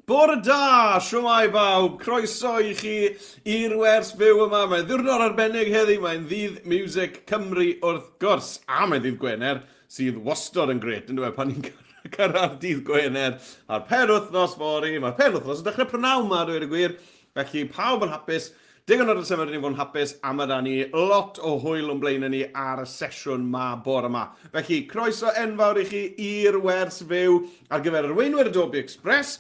Bore da! Shwmae bawb! Croeso i chi i'r wers fyw yma. Mae'n ddiwrnod arbennig heddi, mae'n ddydd Music Cymru wrth gwrs. A mae'n ddydd Gwener, sydd wastod yn grêt, yn dweud, pan ni'n cyrraedd dydd Gwener a'r penwythnos fory. Mae'r penwythnos yn dechrau prynawn ma, dweud y gwir. Felly pawb yn hapus, digon o resymau i ni fod yn hapus a mae 'da ni lot o hwyl o'n blaenau ni ar y sesiwn 'ma bore 'ma. Felly, croeso enfawr i chi i'r wers fyw ar gyfer arweinwyr Adobe Express.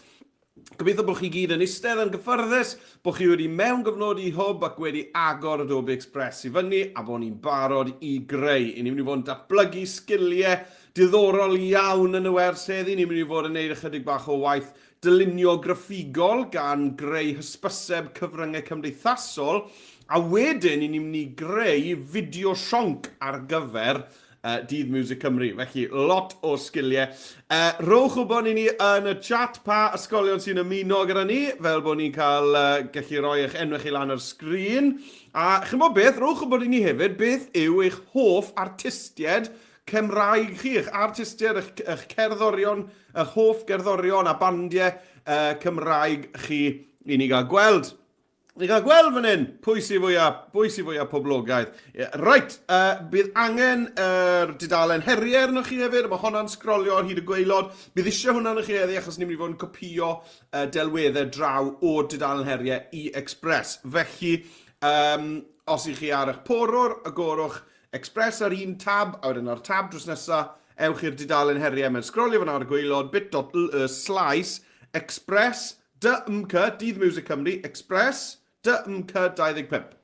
Gobeithio bod chi gyd yn eistedd yn gyffyrddus, bod chi wedi mewngofnodi Hwb ac wedi agor Adobe Express i fyny a bod ni'n barod i greu. I ni'n mynd i fod yn datblygu sgiliau diddorol iawn yn y wers heddi. Ni'n mynd i fod yn neud ychydig bach o waith dylunio graffigol gan greu hysbyseb cyfryngau cymdeithasol, a wedyn i ni'n mynd i greu fideo sionc ar gyfer uh, Dydd Music Cymru. Felly, lot o sgiliau. Uh, rhowch wybod i ni yn y chat pa ysgolion sy'n ymuno gyda ni, fel bod ni'n cael uh, gallu rhoi eich enw chi lan ar sgrin. A chymod beth, rhowch wybod i ni hefyd beth yw eich hoff artistiaid Cymraeg chi, eich artistiaid, eich, eich cerddorion, eich hoff gerddorion a bandiau uh, Cymraeg chi i ni gael gweld. Ni gael gweld fan hyn pwy sy'n fwyaf, pwy sy'n fwyaf poblogaidd. Reit, uh, bydd angen yr er dudalen heriau arnoch chi hefyd, mae honna'n sgrolio ar hyd y gwaelod. Bydd eisiau hwnna arnoch chi heddi achos ni'n mynd i fod yn copïo uh, delweddau draw o'r dudalen heriau i Express. Felly, um, os ych chi ar eich porwr, agorwch Express ar un tab, a wedyn ar tab drws nesa, ewch i'r dudalen heriau, mae'n sgrolio fan ar y gwaelod, bit.ly slaes express dmc, Dydd Music Cymru, express dmc 25.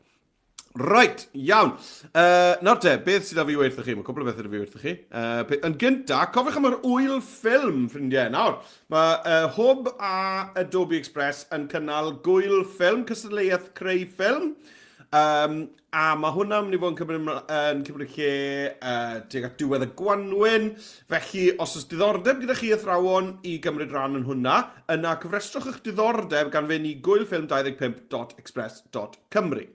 Reit, iawn. Uh, nawr te, beth sydd â fi wrthych chi? Mae cwpl o bethau da fi wrthych chi. Uh, yn gynta, cofiwch am yr wyl ffilm, ffrindiau. Nawr, mae uh, Hwb a Adobe Express yn cynnal gwyl ffilm, cystadleuaeth creu ffilm. Um, A mae hwnna'n mynd i fod yn cymryd, yn cymryd lle uh, tuag at diwedd y gwanwyn. Felly, os oes diddordeb gyda chi athrawon i gymryd rhan yn hwnna, yna cyfrestrwch eich diddordeb gan fynd i gwylffilm25.express.cymru.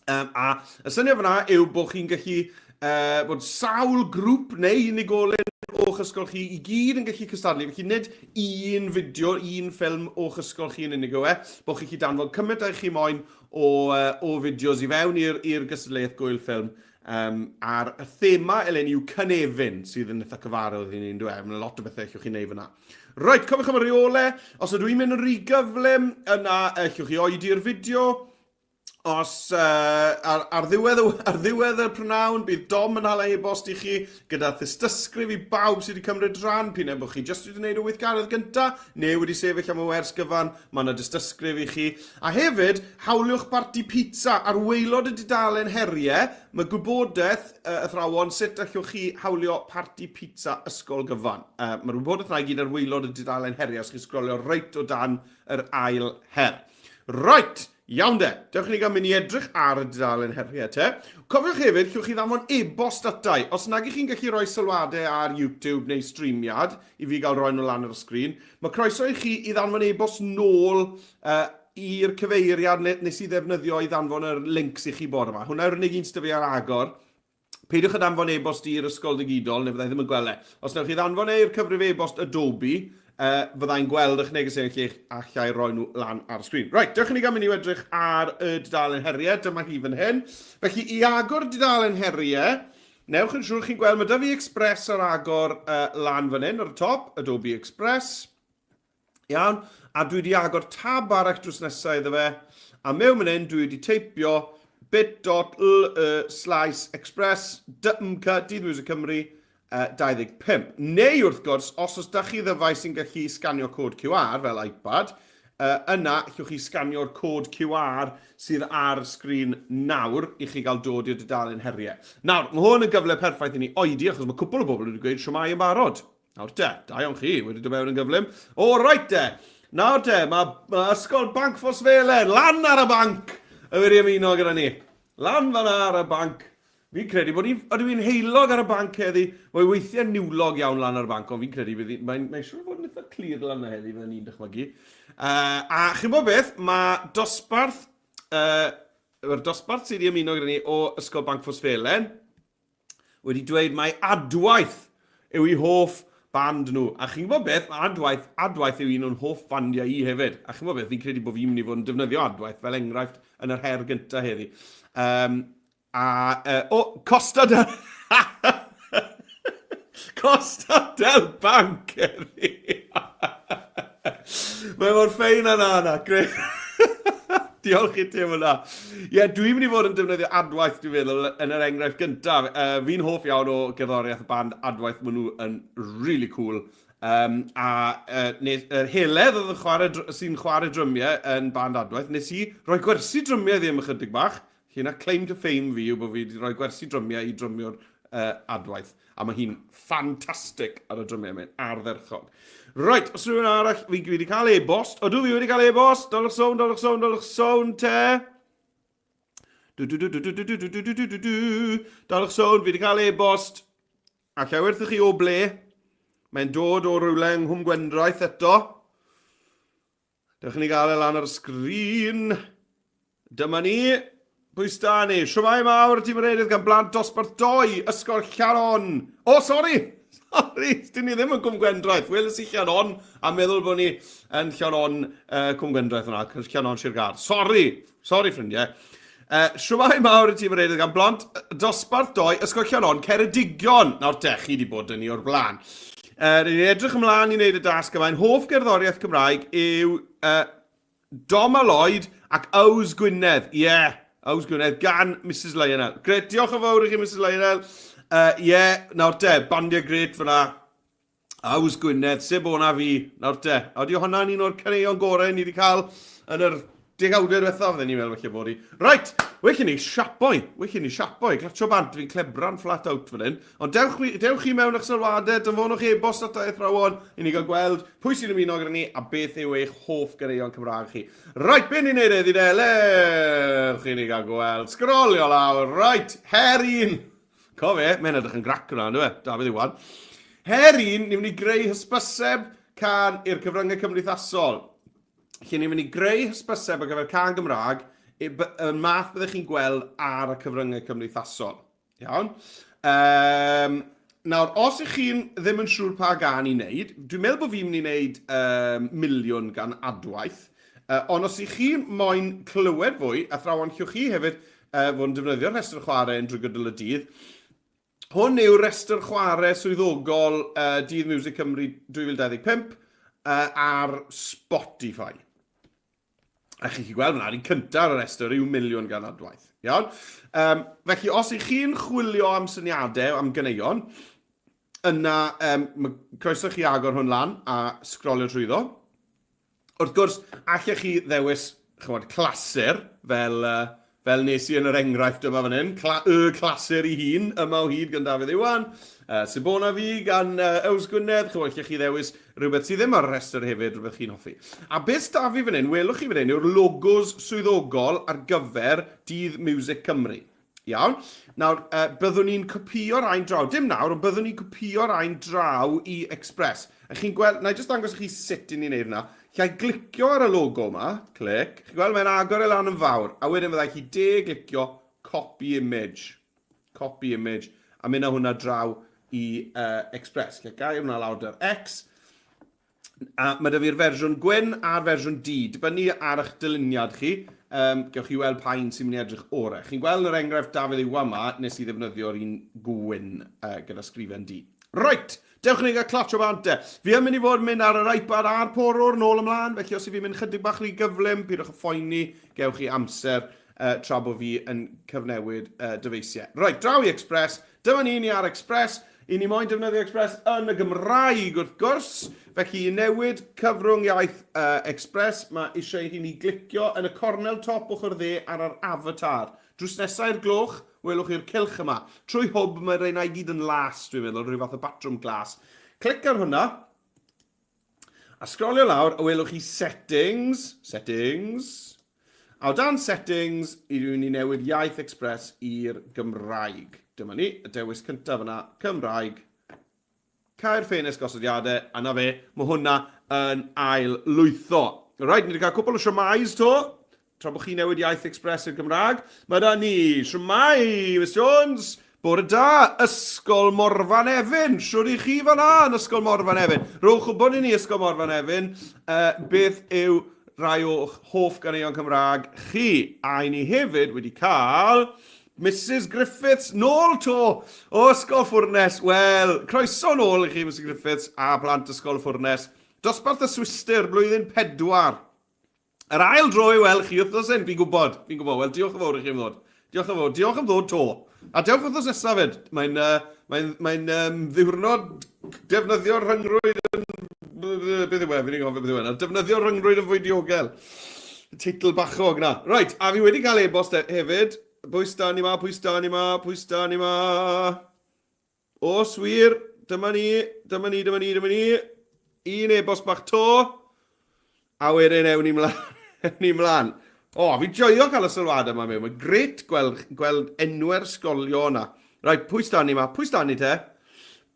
Um, a y syniad fyna yw bod chi'n gallu uh, bod sawl grŵp neu unigolyn o'ch ysgol chi i gyd yn gallu cystadlu. Felly nid un fideo, un ffilm o'ch ysgol chi yn unig yw e, bod chi'n gallu danfon cymaint â chi moyn o, uh, o fideos i fewn i'r i'r gystadleuaeth gwyl ffilm. Um, a'r y thema eleni yw cynefin, sydd yn eitha cyfarwydd i ni'n dweud. Mae'n lot o bethau allwch chi wneud fyna. Reit, cofiwch am y reole. Os ydw i'n mynd yn rhy gyflym, yna allwch chi oedi'r fideo. Os uh, ar, ar, ddiwedd, ar ddiwedd y prynawn, bydd Dom yn hala e-bost i chi gyda thystysgrif i bawb sydd wedi cymryd rhan, p'un ai bod chi jyst wedi gwneud y weithgaredd gyntaf, neu wedi sefyll am y wers gyfan, Mae yna dystysgrif i chi. A hefyd, hawliwch barti pizza ar waelod y dudalen heriau. Mae gwybodaeth uh, athrawon sut allwch chi hawlio parti pizza ysgol gyfan. Uh, Mae'r wybodaeth yna i gyd ar waelod y dudalen heriau os chi'n sgrolio reit o dan yr ail her. Right, iawn de. Dewch i ni gael mynd i edrych ar y dudalen heriau te. Cofiwch hefyd, llwch chi ddanfon e-bost atai. Os nag ych chi'n gallu rhoi sylwadau ar YouTube neu streamiad i fi gael rhoi nhw lan ar y sgrin, Mae croeso i chi i ddanfon e-bost nôl uh, i'r cyfeiriad nes i ddefnyddio i ddanfon yr links i chi bore yma. Hwna yw'r unig un sydd fi ar agor. Peidiwch â danfon e-bost i'r ysgol digidol, neu fyddai ddim yn gweld e. Os newch chi ddanfon e i'r cyfrif e-bost Adobe, uh, fyddai'n gweld eich negeseuon lle allai roi nhw lan ar y sgrin. Reit, dewch i ni gael mynd i edrych ar y dudalen heriau. Dyma hi fan hyn. Felly, i agor dudalen heriau, Newch yn siŵr chi'n gweld, mae da fi Express ar agor uh, lan fan hyn ar y top, Adobe Express. Iawn, a dwi wedi agor tab arall drws nesaf iddo fe, a mewn fan hyn dwi wedi teipio bit.ly slash express dmc, Dydd Music Cymru, uh, 25. Neu wrth gwrs, os oes da chi ddyfais sy'n gallu sganio cod QR fel iPad, Uh, yna, allwch chi sganio'r cod QR sydd ar y sgrin nawr i chi gael dod i'r dudalen heriau. Nawr, mae hwn yn gyfle perffaith i ni oedi, achos mae cwpl o bobl wedi gweud siwmai yn barod. Nawr te, da iawn chi, wedi dod mewn yn gyflym. O, reit te. Nawr te, mae, mae Ysgol Banc Ffosfelen lan ar y banc y wedi ymuno gyda ni. Lan fan ar y banc. Fi'n credu bod hi... Ydw i'n heulog ar y banc heddi? Mae weithiau'n niwlog iawn lan ar y banc, ond fi'n credu bydd hi... Mae'n mae siŵr fod yn eitha clir lan yna heddi, fydden ni'n dychmygu. Uh, a chi'n bod beth, mae dosbarth... Uh, Mae'r dosbarth sydd wedi ymuno gyda ni o Ysgol Banc Ffosfelen wedi dweud mai adwaith yw ei hoff Band nhw. A chi'n gwybod beth, mae Adwaith, Adwaith yw un o'n hoff fandiau i hefyd. A chi'n gwybod beth, fi'n credu bod fi'n mynd i fod yn defnyddio Adwaith fel enghraifft yn yr her gyntaf heddi. Um, a, uh, o, Costa del... Costa del Banc heddi. Mae mor ffein â na, na. Grêt. Diolch i ti am hwnna. Ie, yeah, dwi'n mynd i fod yn defnyddio Adwaith, dwi'n meddwl, yn yr enghraifft gyntaf. Uh, fi'n hoff iawn o gerddoriaeth y band Adwaith, maen nhw yn really cool. Um, a uh, nes, yr Heledd oedd yn chwarae, sy'n chwarae drymiau yn band Adwaith, nes i roi gwersi drymiau iddi am ychydig bach. Felly 'na claim to fame fi yw bod fi wedi rhoi gwersi drymiau i drymiwr uh, Adwaith. A mae hi'n ffantastig ar y drymiau, mae'n ardderchog. Right, os rhywun arall, fi wedi cael e-bost. Odw, fi wedi cael e-bost. Dolwch sown, dolwch sown, dolwch sown, te. Du, du, du, du, du, du, du, du, du, du, du, du. Dolwch sown, fi wedi cael e-bost. A lle werthwch chi o ble? Mae'n dod o rywle yng Nghwm Gwendraeth eto. Dewch i ni gael e lan ar y sgrin. Dyma ni. Pwy sta ni? Siwmai mawr, tîm yr Erydd gan blant dosbarth 2, Ysgol Llaron. O, oh, sori! Sori, dyn ni ddim yn Cwm Gwendraeth. Weles i Llaron a meddwl bod ni yn Llaron uh, Cwm Gwendraeth yna, Llaron Sir Gâr. Sori! Sori, ffrindiau. Uh, Siwmai mawr i tîm yr Erydd gan blant dosbarth 2, Ysgol Llaron, Ceredigion. Nawr te, chi wedi bod yn ni o'r blaen. Uh, rydyn ni'n edrych ymlaen i wneud y dasg yma. Ein hoff gerddoriaeth Cymraeg yw uh, Dom a Lloyd ac Yws Gwynedd. Ie, yeah, Yws Gwynedd gan Mrs Lionel. Gret, diolch yn fawr i chi Mrs Lionel. Ie, uh, yeah, nawr te, bandiau gret fyna. Yws Gwynedd, Sebona fi, nawr te. A ydy hwnna'n un o'r caneuon gorau ni wedi cael yn yr degawdau diwethaf, fydden ni'n meddwl felly bod hi. Right, well i ni siapoi, well i ni siapoi, glatsio bant, fi'n clebran flat out fan hyn. Ond dewch, dewch chi mewn a'ch sylwadau, danfonwch e-bost at y athrawon i ni gael gweld pwy sy'n ymuno gyda ni a beth yw eich hoff ganeuon Cymraeg chi. Right, be ni'n neud heddi de? Lewch i ni gael gweld. Sgrolio lawr. Right, her un. Co fe, mae'n edrych yn grac hwnna, ynddo fe? Dafydd Iwan. Her un, ni'n mynd i greu hysbyseb can i'r cyfryngau cymdeithasol. Lle ni'n mynd i greu hysbyseb ar gyfer can Gymraeg, y math byddech chi'n gweld ar y cyfryngau cymdeithasol. Iawn. Um, nawr, os ych chi'n ddim yn siŵr pa gan i wneud, dwi'n meddwl bod fi'n mynd i wneud um, miliwn gan Adwaith, uh, ond os ych chi moyn clywed fwy, athrawon, llwch chi hefyd uh, fod yn defnyddio'r rhestr chwarae yn drwy gydol y dydd. Hwn yw rhestr chwarae swyddogol uh, Dydd Music Cymru 2025 uh, ar Spotify. A chi'n gallu gweld fyna, un cyntaf ar y rhestr yw miliwn gan Adwaith. Iawn? Um, felly, os ych chi'n chwilio am syniadau, am ganeuon, yna um, mae croeso chi agor hwn lan a sgrolio trwyddo. Wrth gwrs, allech chi ddewis chymod, clasur, fel, uh, Fel nes i yn yr enghraifft yma fan hyn, cla y clasur i hun, yma o hyd gan Dafydd Iwan, uh, Sibona fi gan uh, Yws Gwynedd, chymod, lle chi ddewis rhywbeth sydd ddim ar y rhestr hefyd, rhywbeth chi'n hoffi. A beth s'da fi fan hyn, welwch chi fan hyn, yw'r logos swyddogol ar gyfer Dydd Music Cymru. Iawn. Nawr, uh, byddwn ni'n copïo'r ein draw. Dim nawr, ond byddwn ni'n copïo'r ein draw i Express. A chi'n gweld, na i jyst dangos i chi sut i ni'n neud hwnna. Lle i glicio ar y logo yma, clic, chi'n gweld mae'n agor e lan yn fawr, a wedyn fyddai chi de glicio copy image, copy image, a mynd â hwnna draw i uh, Express. Lle gael hwnna lawr dy'r X, a mae da fi'r fersiwn gwyn a'r fersiwn D, dibynnu ar eich dyluniad chi, um, gewch chi weld pa un sy'n mynd i edrych orau. Chi'n gweld yr enghraifft Dafydd Iwan yma, nes i ddefnyddio'r un gwyn uh, gyda sgrifen D. Right! Dewch i ni gael clatsio bant de. Fi yn mynd i fod yn mynd ar yr iPad a'r porwr nôl ymlaen, felly os i fi'n mynd chydig bach rhy gyflym, pidwch â phoeni, gewch chi amser uh, tra bod fi yn cyfnewid uh, dyfeisiau. Right, draw i Express. Dyma ni, ni ar Express. I ni moyn defnyddio Express yn y Gymraeg wrth gwrs. Felly i newid cyfrwng iaith uh, Express, mae eisiau i ni glicio yn y cornel top ochr dde ar yr avatar. Drws nesa i'r gloch, welwch chi'r cylch yma. Trwy hwb, mae reina i gyd yn las, dwi'n meddwl, rhyw fath o batrwm glas. Clic ar hwnna, a sgrolio lawr, a welwch chi settings, settings, a o dan settings, i rywun i newid iaith Express i'r Gymraeg. Dyma ni, y dewis cyntaf yna, Cymraeg. Cau'r ffenest gosodiadau, a 'na fe, mae hwnna yn ail lwytho. Reit, ni wedi cael cwpl o siwmais to, tra bod chi'n newid iaith Express i'r Gymraeg. Mae da ni, siwmai, Miss Jones! Bore da, Ysgol Morfa Nefyn. Shwd i chi fan'na yn Ysgol Morfa Nefyn? Rhowch wybod i ni, Ysgol Morfa Nefyn, uh, beth yw rhai o'ch hoff ganeuon Cymraeg chi. A i ni hefyd wedi cael Mrs Griffiths nôl to o Ysgol Ffwrnes. Wel, croeso nôl i chi, Mrs Griffiths, a plant Ysgol Ffwrnes. Dosbarth y Swistir, blwyddyn pedwar. Yr ail dro i weld chi wythnos hyn, fi'n gwybod, fi'n gwybod. Wel, diolch yn fawr i chi am ddod. Diolch yn fawr. Diolch am ddod to. A dewch wythnos nesaf fyd. Mae'n uh, mae'n mae'n um, ddiwrnod defnyddio'r rhyngrwyd yn... Beth yw e? Fi'n gofio beth yw e. Defnyddio'r rhyngrwyd yn fwy diogel. Teitl bachog na. Right, a fi wedi cael e-bost e- hefyd. Pwy sda ni ma, pwy sda ni ma, pwy sda ni ma. Oes wir, dyma ni, dyma ni, dyma ni, dyma ni. Un e-bost bach to. A wedyn ewn ni mlaen. Ewn ni mlaen. O, fi joio cael y sylwadau yma mewn. Mae'n gret gweld, gweld enwau'r sgolio yna. Rhaid, pwy sdan ni ma? Pwy sdan ni te?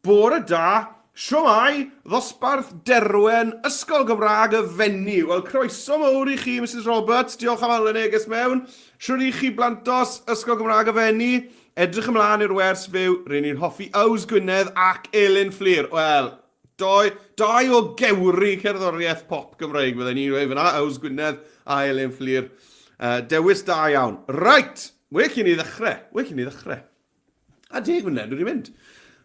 Bore da, siwmai, ddosbarth Derwen, Ysgol Gymraeg y Fenni. Wel, croeso mawr i chi, Mrs Roberts. Diolch am alw neges mewn. Shwd i chi, blantos, Ysgol Gymraeg y Fenni? Edrych ymlaen i'r wers fyw, ry'n ni'n hoffi Yws Gwynedd ac Elin Fflur. Wel, doi, dau o gewri cerddoriaeth pop Gymreig fydden ni'n dweud fyna, Yws Gwynedd a Elin Fflur. Uh, dewis da iawn. Right, well i ni ddechrau, well i ni ddechrau. A deg munud wedi mynd.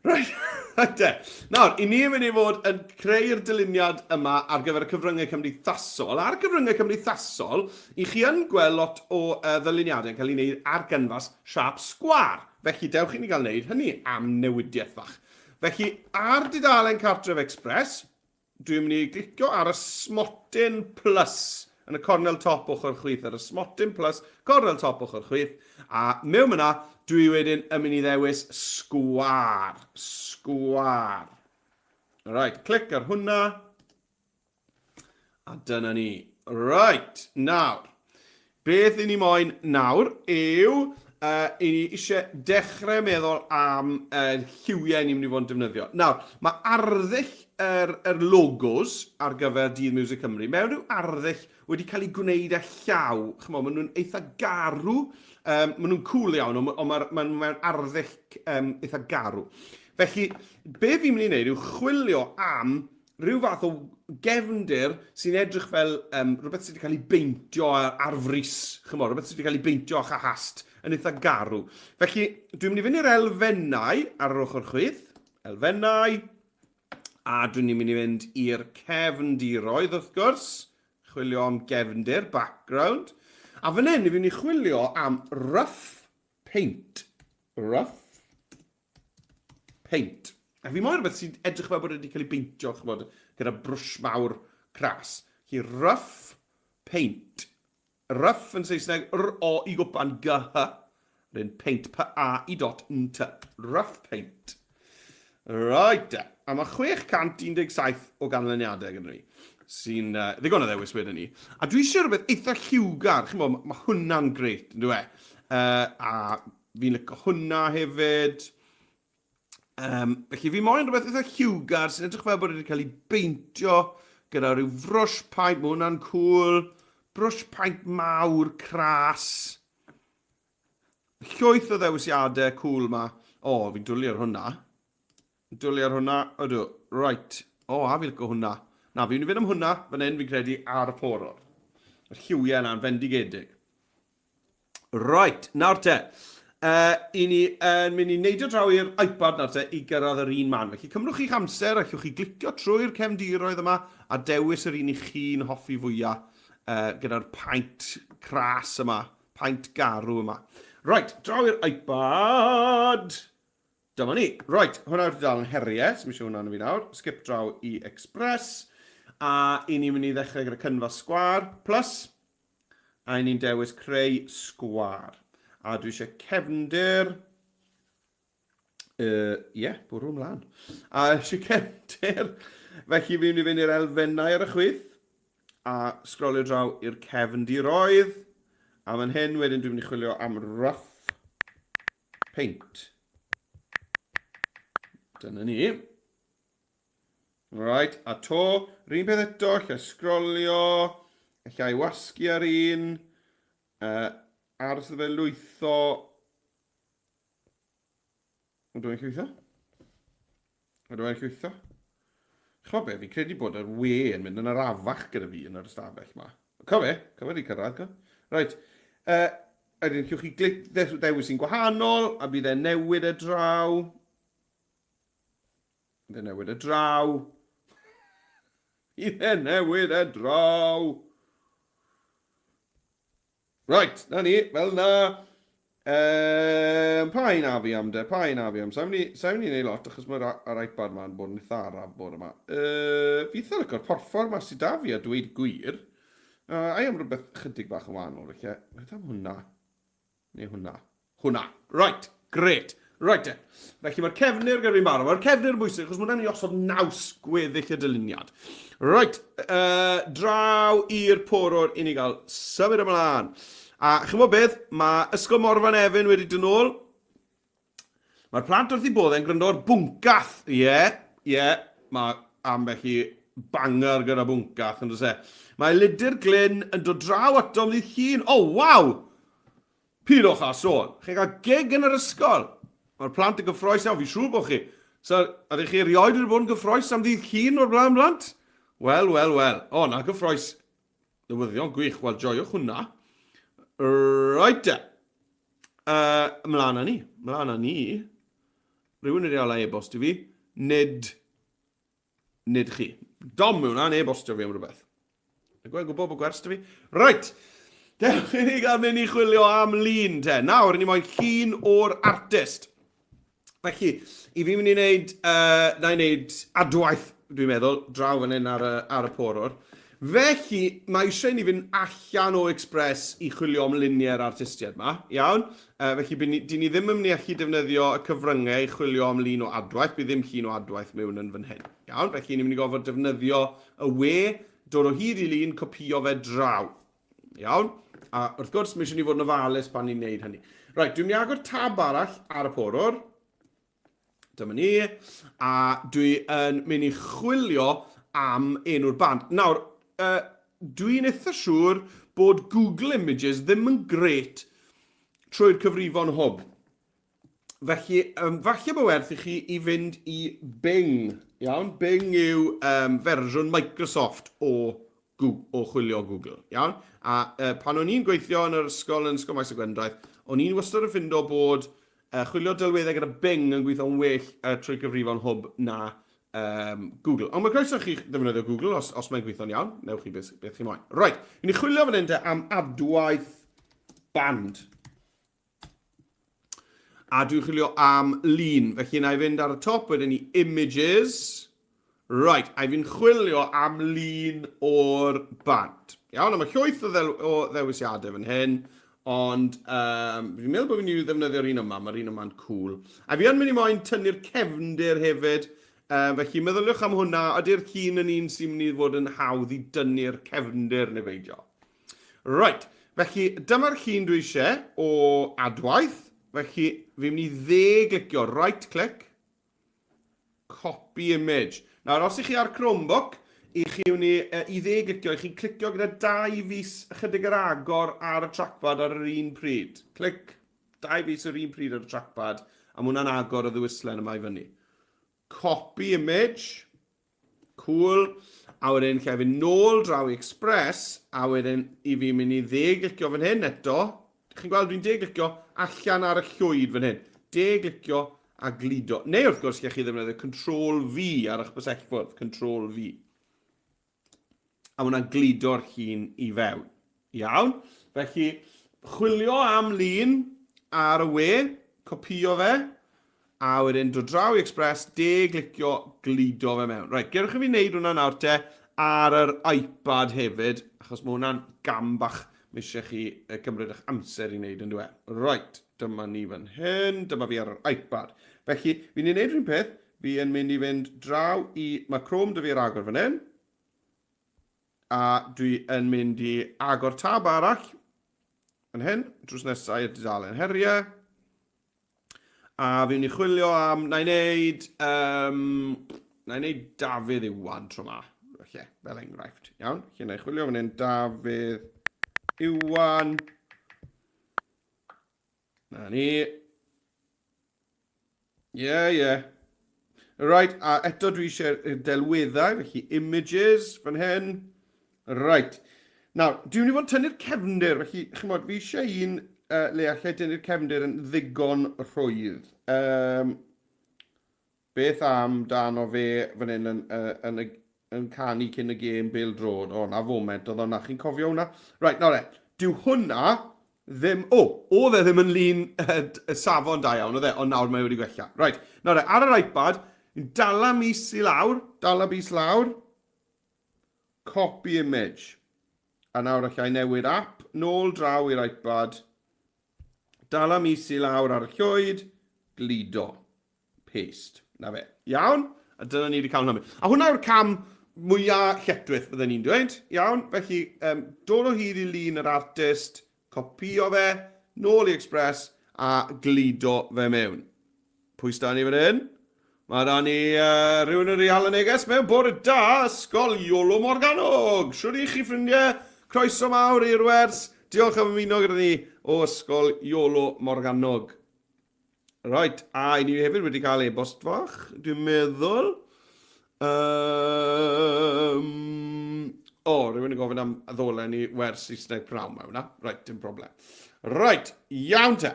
Right, right te. Nawr, i ni yn mynd i fod yn creu'r dyluniad yma ar gyfer y cyfryngau cymdeithasol. Ar y cyfryngau cymdeithasol, i chi yn gweld lot o uh, ddyluniadau yn cael ei wneud ar gynfas siâp sgwâr. Felly, dewch i ni gael wneud hynny am newidiaeth fach. Felly, ar dudalen Cartref Express, Dwi'n mynd i glicio ar y smotyn plus yn y cornel top ochr chwith, ar y smotyn plus, cornel top ochr chwith, a mewn yna, dwi wedyn yn mynd i ddewis sgwar. Sgwar. Right, clic ar hwnna. A dyna ni. Right, nawr. Beth i ni moyn nawr yw, uh, i ni eisiau dechrau meddwl am uh, lliwiau ni'n mynd i fod yn defnyddio. Nawr, mae arddull yr, yr logos ar gyfer Dydd Music Cymru mewn rhyw arddull wedi cael ei gwneud â llaw. Chymod, maen nhw'n eitha garw, um, maen nhw'n cool iawn, ond ma, ma, mewn arddull um, eitha garw. Felly, be fi'n mynd i wneud yw chwilio am rhyw fath o gefndir sy'n edrych fel um, rhywbeth sydd wedi cael ei beintio ar, ar frys, chymod, rhywbeth sydd wedi cael ei beintio â hast yn eitha garw. Felly, dwi'n mynd i fynd i'r elfennau ar yr ochr chwith, elfennau, a dwi'n mynd i fynd i'r cefndiroedd wrth gwrs, chwilio am gefndir, background, a fan hyn, fi'n mynd i chwilio am rough paint. Rough paint. A fi moyn rhywbeth sy'n edrych fel bod wedi cael ei beintio, chymod, gyda brwsh mawr cras. Felly, rough paint. Rough yn Saesneg, R-O-I gwpan G-H. Rydyn paint, P-A-I dot N-T. Rough paint. Right, a mae 617 o ganlyniadau gyda ni, sy'n uh, ddigon o ddewis wedyn ni. A dwi eisiau rhywbeth eitha lliwgar, chi'n bod, mae hwnna'n greit, yn dwi? Uh, a Fi'n licio hwnna hefyd. Um, felly fi moyn rhywbeth eitha lliwgar sy'n edrych fel bod wedi cael ei beintio gyda rhyw frwsh paent, mae hwnna'n cool. Brwsh paent mawr, cras. Llwyth o ddewisiadau cool ma. O, oh, fi'n dwlu ar hwnna. Dwlu ar hwnna, ydw. Right. O, a fi'n licio hwnna. Na, fi'n mynd i fynd am hwnna fan hyn, fi'n credu, ar y porwr. Y lliwiau yna'n fendigedig. Right, nawr te. Uh, I ni yn mynd i neidio draw i'r iPad nawr te i gyrraedd yr un man. Felly cymrwch chi'ch amser, allwch chi glicio trwy'r cefndiroedd yma a dewis yr un i chi'n hoffi fwyaf uh, gyda'r paent cras yma, paent garw yma. Right, draw i'r iPad. Dyma ni. Right, hwnna yw'r dudalen heriau, sy'n eisiau hwnna yn fi nawr. Skip draw i Express. A i ni'n mynd i ddechrau gyda cynfas sgwar, plus. A i ni'n dewis creu sgwâr. A dwi eisiau cefndir. Ie, uh, yeah, bwrw ymlaen. A eisiau cefndir. Felly fi'n mynd i fynd i'r elfennau ar y chwith. A sgrolio draw i'r cefndiroedd. A fan hyn wedyn dwi'n mynd i chwilio am rough paint. Dyna ni. Right, a to, rhywun peth eto, lle sgrolio, lle i wasgu ar un, uh, aros iddo fe lwytho. Ydw i'n llwytho? Ydw i'n llwytho? Chwa be, fi'n credu bod yr we yn mynd yn arafach gyda fi yn yr ystafell ma. Co fe, co fe di cyrraedd, co. Right. Wedyn, llwch chi glic, ddewis sy'n gwahanol, a bydd e'n newid e draw. Bydd e'n newid e draw. Bydd e'n newid e draw. Right, na ni, fel na. Pa un a fi am de, pa un a fi am? Sa'n mynd i, mynd i wneud lot, achos mae'r yr iPad ma'n bod yn eitha araf bore yma. Fi eitha lyco'r porffor ma sydd da fi a dweud gwir. A i am rhywbeth chydig bach yn wahanol, felly. Beth am hwnna? Neu hwnna? Hwnna. Right, grêt. Right te. Felly mae'r cefnir gyda fi'n barod. Mae'r cefnir yn bwysig achos mae hwnna'n mynd i osod naws gweddill y dyluniad. Right, draw i'r porwr i ni gael symud ymlaen. A chymod beth, mae Ysgol Morfa Nefyn wedi dod nôl. Mae'r plant wrth i bodd yn gwrando ar Bwncath. Ie, yeah, ie, yeah, mae ambell i banger gyda Bwncath, yn does e? Mae Lidyr Glyn yn dod draw atom ddydd Llun. Oh, waw! Pidwch â sôn. Chi'n cael gig yn yr ysgol. Mae'r plant yn gyffroes iawn, fi'n siŵr bod chi. So, ydych chi erioed wedi bod yn gyffroes am ddydd Llun o'r blaen, blant? Wel, wel, wel. O, na, gyffroes. Newyddion gwych. Wel, joiwch hwnna. Right de. Mlaen â ni. Mlaen â ni. Rhywun wedi ala e-bost i fi. Nid Nid chi. Dom yw hwnna, neu e-bostio fi am rhywbeth. Dwi'n gweld gwybod bod gwers 'da fi. Right! Dewch i ni gael mynd i chwilio am lun te. Nawr, ni moyn llun o'r artist. Felly, i fi mynd i wneud, na i wneud adwaith, dwi'n meddwl, draw fan hyn ar y, ar y porwr. Felly, mae eisiau i ni fynd allan o Express i chwilio am luniau'r artistiaid yma, iawn? Felly, by ni, dyn ni ddim yn mynd i allu defnyddio y cyfryngau i chwilio am lun o adwaith, bydd ddim llun o adwaith mewn yn fan hyn, iawn? Felly, ni'n mynd i gorfod defnyddio y we, dod o hyd i lun, copïo fe draw, iawn? A wrth gwrs, mae eisiau ni fod yn ofalus pan ni'n neud hynny. Reit, dwi'n mynd i agor tab arall ar y porwr. Dyma ni. A dwi yn mynd i chwilio am enw'r band. Nawr, dwi'n eitha siŵr bod Google Images ddim yn gret trwy'r cyfrifon hwb. Felly, falle bod werth i chi i fynd i Bing. Iawn? Bing yw fersiwn Microsoft o, o chwilio Google. Iawn? A pan o'n i'n gweithio yn yr ysgol, yn Ysgol Maes y Gwendraeth, o'n i'n wastad yn ffindo bod chwilio delweddau gyda Bing yn gweithio'n well trwy gyfrifon hwb na Google. Ond mae croeso chi ddefnyddio Google os, os mae'n gweithio'n iawn. Newch chi beth, beth chi moyn. Right, i ni chwilio fan hyn te am adwaith band. A dwi'n chwilio am lun. Felly na i fynd ar y top, wedyn i images. Right, a fi'n chwilio am lun o'r band. Iawn, a mae llwyth o, ddel o ddewisiadau fan hyn, ond um, fi'n meddwl bod fi'n mynd i ddefnyddio'r un yma, mae'r un yma'n cool. A fi yn mynd i moyn tynnu'r cefndir hefyd, felly meddyliwch am hwnna, ydy'r llun yn un sy'n mynd i fod yn hawdd i dynnu'r cefndir neu beidio. Right, felly dyma'r llun dwi eisiau o adwaith, felly fi'n mynd i dde glicio right click, Copy image. Nawr, os ych chi ar Chromebook, i chi wni, i dde glicio, i chi'n clicio gyda dau fus ychydig yr agor ar y trackpad ar yr un pryd. Clic, dau fus yr un pryd ar y trackpad, a mae hwnna'n agor y ddewislen yma i fyny. Copy image. Cool. A wedyn lle fi nôl draw i Express, a wedyn i fi mynd i dde glicio fan hyn eto. Chi'n gweld dwi'n de glicio allan ar y llwyd fan hyn. De glicio a gludo. Neu wrth gwrs, lle chi ddefnyddio Control V ar eich bysellfwrdd. Control V. A mae hwnna'n gludo'r llun i fewn. Iawn. Felly, chwilio am lun ar y we, copïo fe, a wedyn dod draw i Express, de glicio, gludo fe mewn. Reit, gewch chi fi wneud hwnna nawr te ar yr iPad hefyd, achos mae hwnna'n gam bach mae eisiau chi cymryd eich amser i wneud yn dweud. Reit, dyma ni fan hyn, dyma fi ar yr iPad. Felly, fi'n ei wneud rhywun peth, fi yn mynd i fynd draw i, mae Chrome dy fi ar agor fan hyn, A dwi yn mynd i agor tab arall fan hyn, drws nesaf i'r dudalen heriau. A fi'n mynd i chwilio am, na i wneud, na i wneud Dafydd Iwan tro ma, felly, fel enghraifft. Iawn, lle na i chwilio fan hyn, Dafydd Iwan. Na ni. Ie, yeah, ie. Yeah. Right, a eto dwi eisiau delweddau, felly images fan hyn. Right. Nawr, dwi'n mynd i fod yn tynnu'r cefndir, felly, chymod, fi eisiau un uh, le allai dynnu'r cefndir yn ddigon rhwydd. Um, beth am dan o fe fan hyn yn, uh, yn, yn, yn canu cyn y gêm bêl drod. O, na foment oedd hwnna. Chi'n cofio hwnna? Right, nawr e, dyw hwnna ddim... O, oedd e ddim yn lun y safon da iawn, oedd e? Ond nawr mae wedi gwella. Right, nawr e, ar yr iPad, dala mis i lawr, dala bys lawr, copy image. A nawr allai newid app, nôl draw i'r iPad, dala mis i lawr ar y llwyd, gludo. Paste. Na fe. Iawn? A dyna ni wedi cael hwnna. A hwnna yw'r cam mwyaf lletchwith, fydden ni'n dweud. Iawn? Felly, um, dod o hyd i lun yr artist, copio fe, nôl i Express, a gludo fe mewn. Pwy sda ni fan hyn? Mae da ni uh, rhywun yn rhi neges mewn bore da, Ysgol Iolo Morganwg. Siwr i chi ffrindiau, croeso mawr i'r wers. Diolch am ymuno gyda ni o Ysgol Iolo Morganwg. Right, a i ni hefyd wedi cael e-bost fach, dwi'n meddwl. Um, o, oh, rhywun yn gofyn am ddolen i wers Saesneg pnawn mae hwnna. Right, dim problem. Right, iawn te.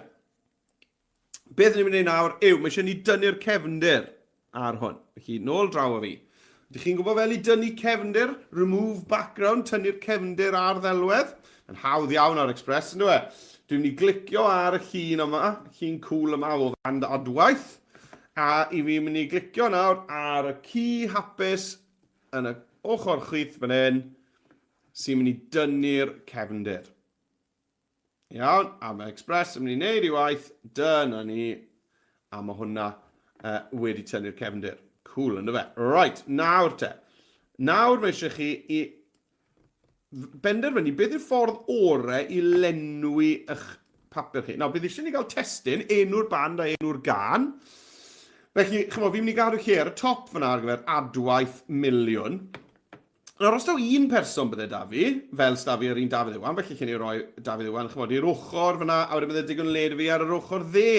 Beth ni'n mynd i nawr yw, mae eisiau ni dynnu'r cefndir ar hwn. Felly, nôl draw o fi. Ydych chi'n gwybod fel i dynnu cefndir? Remove background, tynnu'r cefndir ar ddelwedd. Yn hawdd iawn ar Express, yn dwi? Dwi'n mynd i glicio ar y llun yma, llun cool yma o fand adwaith. A i fi'n mynd i glicio nawr ar y ci hapus yn y ochr chwith fan hyn, sy'n mynd i dynnu'r cefndir. Iawn, a mae Express yn mynd i wneud ei waith, dyna ni, a mae hwnna uh, wedi tynnu'r cefndir. Cool, ynddo fe? Right, nawr te. Nawr mae eisiau chi i benderfynu beth yw'r ffordd orau i lenwi eich papur chi. Nawr, bydd eisiau ni gael testun, enw'r band a enw'r gan. Felly, chymod, fi'n mynd i gadw lle ar y top fyna ar gyfer adwaith miliwn. Nawr, os taw un person bydde 'da fi, fel s'da fi yr un Dafydd Iwan, felly lle ni roi Dafydd Iwan, chymod, i'r ochr fyna, a wedyn bydde digon le 'da fi ar yr ochr dde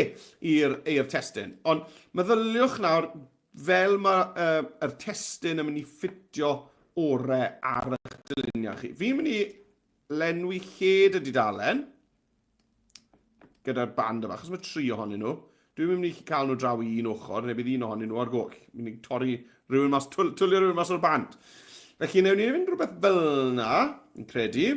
i'r i'r testun. Ond meddyliwch nawr, fel mae uh, yr testun yn mynd i ffitio ore ar eich dyluniad chi. Fi'n mynd i lenwi lled y dudalen, gyda'r band yma, achos mae tri ohonyn nhw. Dwi'n mynd i cael nhw draw i un ochr, neu bydd un ohonyn nhw ar goll. Mynd i torri rhywun mas, twlio rhywun mas o'r band. Felly, newn ni fynd rhywbeth fel yna, yn credu.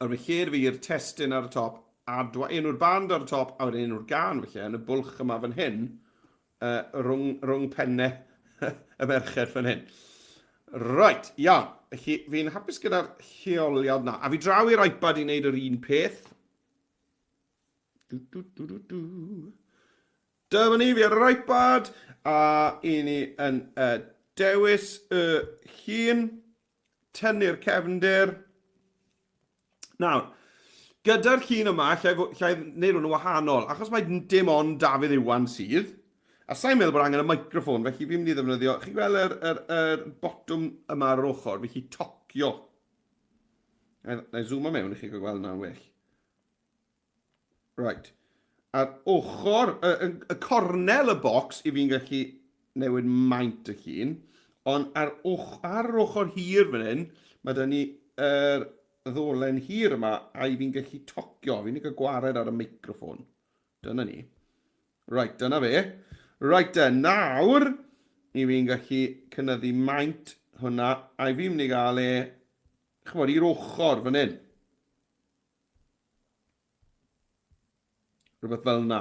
Ar fy lled fi i'r testun ar y top, a enw'r band ar y top, a wedyn enw'r gan, felly, yn y bwlch yma fan hyn, uh, rhwng, rhwng pennau y merched fan hyn. Right, iawn. Felly, fi'n hapus gyda'r lleoliad na. A fi draw i'r iPad i wneud yr un peth. Du, du, du, du, du. Dyma ni, fi ar yr iPad, a i ni yn uh, dewis y llun, tynnu'r cefndir. Nawr, gyda'r llun yma, allai, allai wneud hwn yn wahanol, achos mae dim ond Dafydd Iwan sydd, a sa'n meddwl bod angen y microffon, felly fi'n mynd i ddefnyddio, chi'n gweld yr, yr, yr botwm yma ar yr ochr, felly tocio. Na i zoom mewn i chi gael gweld yna'n well. Right. Ar ochr, y, y, y cornel y bocs i fi'n gallu newid maint y llun, ond ar, och, ar yr ochr hir fan hyn, mae da ni yr ddolen hir yma, a i fi'n gallu tocio, fi'n cael gwared ar y meicroffon. Dyna ni. Right, dyna fe. Right te, nawr, i fi'n gallu cynyddu maint hwnna, a i fi'n mynd i gael e, chymod, i'r ochr fan hyn. Rhywbeth fel yna.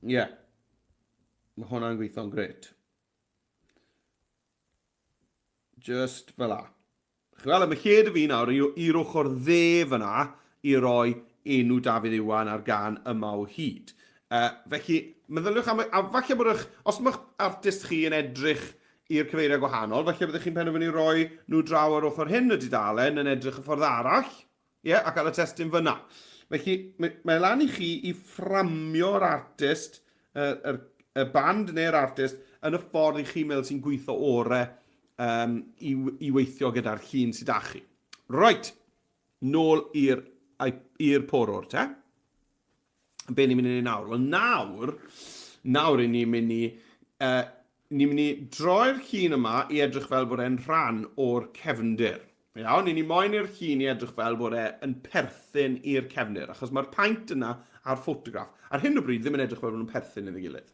Ie. Yeah. Mae hwnna'n gweithio'n gret. Just fel la. Chi'n gweld, mae lled y fi nawr i'r ochr dde fyna i roi enw Dafydd Iwan ar gan yma o hyd. Uh, felly, meddyliwch am... A falle bod eich... Os mae'ch artist chi yn edrych i'r cyfeiriad gwahanol, falle byddech chi'n penderfynu roi nhw draw ar ochr hyn y dudalen yn edrych y ffordd arall, ie, yeah, a cael y testun fyna. Felly, mae, mae lan i chi i fframio'r artist, y, y, y band neu'r artist, yn y ffordd i chi'n meddwl sy'n gweithio ore um, i, i weithio gyda'r llun sydd â chi. Right, nôl i'r porwr te. Be ni'n mynd i wneud nawr? Wel nawr, nawr i ni'n mynd i, uh, ni'n mynd i droi'r llun yma i edrych fel bod e'n rhan o'r cefndir. Iawn, i ni moyn i'r llun i edrych fel bod e yn perthyn i'r cefndir, achos mae'r paent yna a'r ffotograff ar hyn o bryd ddim yn edrych fel bod nhw'n perthyn iddi gilydd.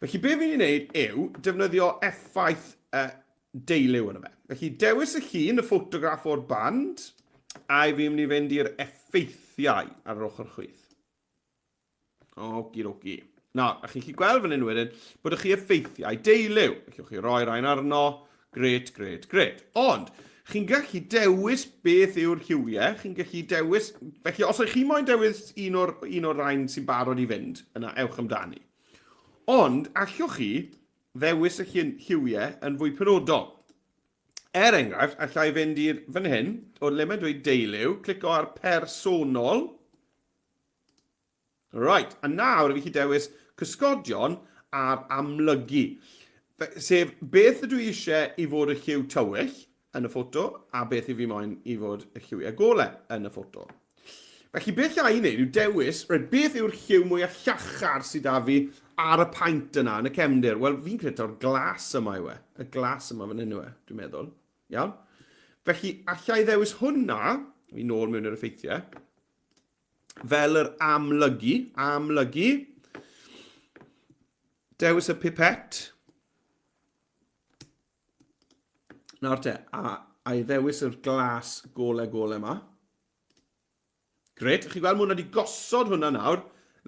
Felly be fi'n ei wneud yw defnyddio effaith uh, deiliw yna fe. Felly dewis y llun, y ffotograff o'r band, a i fi'n mynd i fynd i'r effeithiau ar yr ochr chwith. Oci doci. Nawr, a chi'n gallu gweld fan hyn wedyn bod chi effeithiau deiliw. Allwch chi roi rhain arno. Gret, gret, gret. Ond, chi'n gallu dewis beth yw'r lliwiau. Chi'n gallu dewis... Felly, os ydych chi moyn dewis un o'r, un o'r rhain sy'n barod i fynd, yna ewch amdani. Ond, allwch chi ddewis y lliwiau yn fwy penodol. Er enghraifft, allai fynd i'r fan hyn, o le mae'n dweud deiliw, clico ar personol, Right, a nawr fi chi dewis cysgodion a'r amlygu. Sef beth ydw i eisiau i fod y lliw tywyll yn y ffoto a beth i fi moyn i fod y lliwiau golau yn y ffoto. Felly beth llai i wneud yw dewis, reit, beth yw'r lliw mwyaf llachar sydd da fi ar y paent yna yn y cefndir? Wel, fi'n credu taw'r glas yma yw e. Y glas yma fan hyn yw e, dwi'n meddwl. Iawn? Felly, allai ddewis hwnna, fi nôl mewn i'r effeithiau, fel yr amlygu, amlygu, dewis y pipet, nawr te, a, a i ddewis yr glas gole gole yma. Gret, chi'n gweld mae hwnna wedi gosod hwnna nawr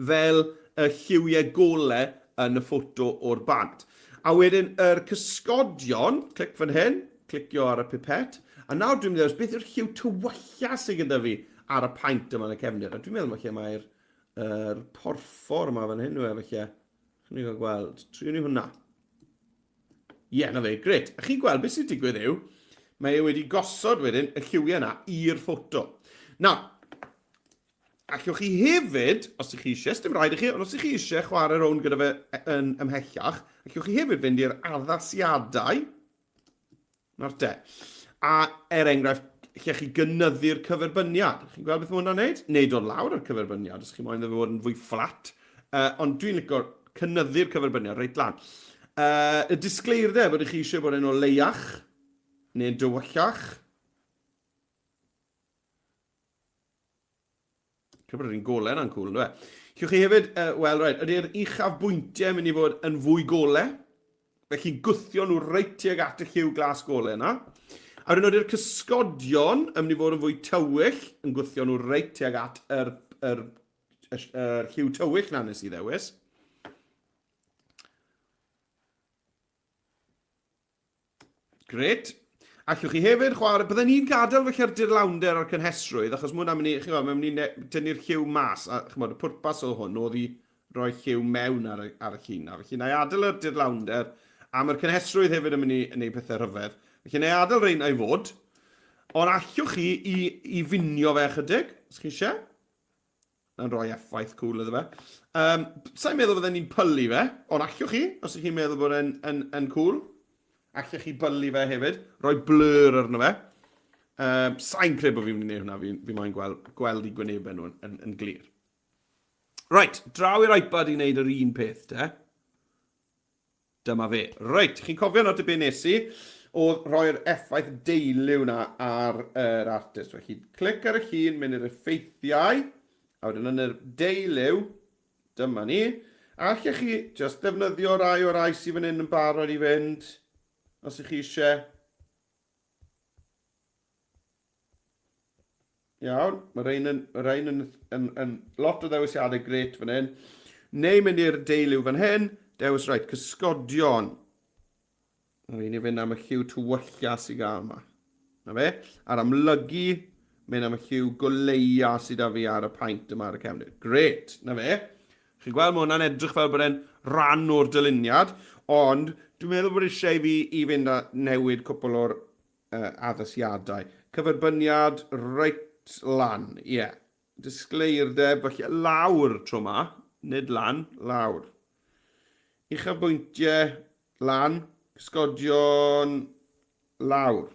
fel y lliwiau gole yn y ffoto o'r band. A wedyn yr cysgodion, clic fan hyn, clicio ar y pipet, a nawr dwi'n mynd i beth yw'r lliw tywylla sydd gyda fi ar y paent yma yn y cefndir. A dwi'n meddwl mae lle mae'r er porffor yma fan hyn yw e, felly. Chi'n gael gweld. Triwn ni hwnna. Ie, yeah, na fe, gret. A chi'n gweld beth sy'n digwydd yw, mae e wedi gosod wedyn y lliwiau yna i'r ffoto. Nawr, allwch chi hefyd, os ydych chi eisiau, dim rhaid i chi, ond os ydych chi eisiau chwarae rownd gyda fe yn ymhellach, allwch chi hefyd fynd i'r addasiadau, Nawr te. A er enghraifft, lle chi gynyddu'r cyferbyniad. Chi'n gweld beth mae hwnna'n neud? Neu dod lawr ar cyferbyniad, os chi moyn iddo fe fod yn fwy fflat. Uh, ond dwi'n licio cynyddu'r cyferbyniad reit lan. Uh, y disgleirdeb, ydych chi eisiau bod yn o leiach neu'n dywyllach? Credu bod yr un golau yna'n cwl, ynddo e? Cewch chi hefyd, uh, wel, reit, ydy'r uchafbwyntiau mynd i fod yn fwy golau? Felly gwthio nhw reit tuag at y lliw glas golau yna. A wedyn ydy'r cysgodion yn mynd i fod yn fwy tywyll, yn gwthio nhw reit tuag at yr, yr, yr, yr lliw tywyll na nes i ddewis. Grêt. Allwch chi hefyd chwarae... Bydden ni'n gadael felly'r dirlawnder a'r cynhesrwydd, achos mae hwnna'n mynd i, chi'n gwybod, mae'n mynd i dynnu'r lliw mas, a chymod, y pwrpas o hwn oedd i roi lliw mewn ar y, ar y llun na. Felly, na i adael yr dirlawnder, a mae'r cynhesrwydd hefyd yn mynd i wneud pethau rhyfedd. Felly, na i adael rheina i fod, ond allwch chi i, i finio fe ychydig, os chi eisiau. yn rhoi effaith cool iddo fe. Um, Sa'n meddwl fydden ni'n pylu fe, ond allwch chi, os ydych chi'n meddwl bod e'n yn, yn cool. Allwch chi bylu fe hefyd, rhoi blur arno fe. Um, Sa'n credu bod fi'n mynd i wneud hwnna, fi, fi moyn gweld, gweld i gwynebau nhw yn, yn, yn glir. Right, draw i'r iPad i wneud yr un peth, te. Dyma fe. Reit, chi'n cofio nawr te be nes i? Oedd rhoi'r effaith deiliw na ar yr artist. Felly, clic ar y llun, mynd i'r effeithiau, a wedyn yn yr deiliw, dyma ni. Allech chi just defnyddio rai o'r rai sydd fan hyn yn barod i fynd, os ych chi eisiau. Iawn, mae rhain yn, mae rhain yn, yn, yn lot o ddewisiadau gret fan hyn. Neu mynd i'r deiliw fan hyn, dewis rhaid cysgodion. Mae rhaid i fynd am y lliw tywylla sy'n gael yma. Na fe? A'r amlygu, mynd am y lliw goleia sydd â fi ar y paent yma ar y cefndir. Gret, na fe. Chi'n gweld, mae hwnna'n edrych fel bod e'n rhan o'r dyluniad, ond dwi'n meddwl bod eisiau i fi i fynd a newid cwpl o'r uh, addasiadau. Cyferbyniad reit lan, ie. Yeah. Disgleirdeb, felly lawr tro ma, nid lan, lawr. Uchafbwyntiau lan, cysgodion lawr.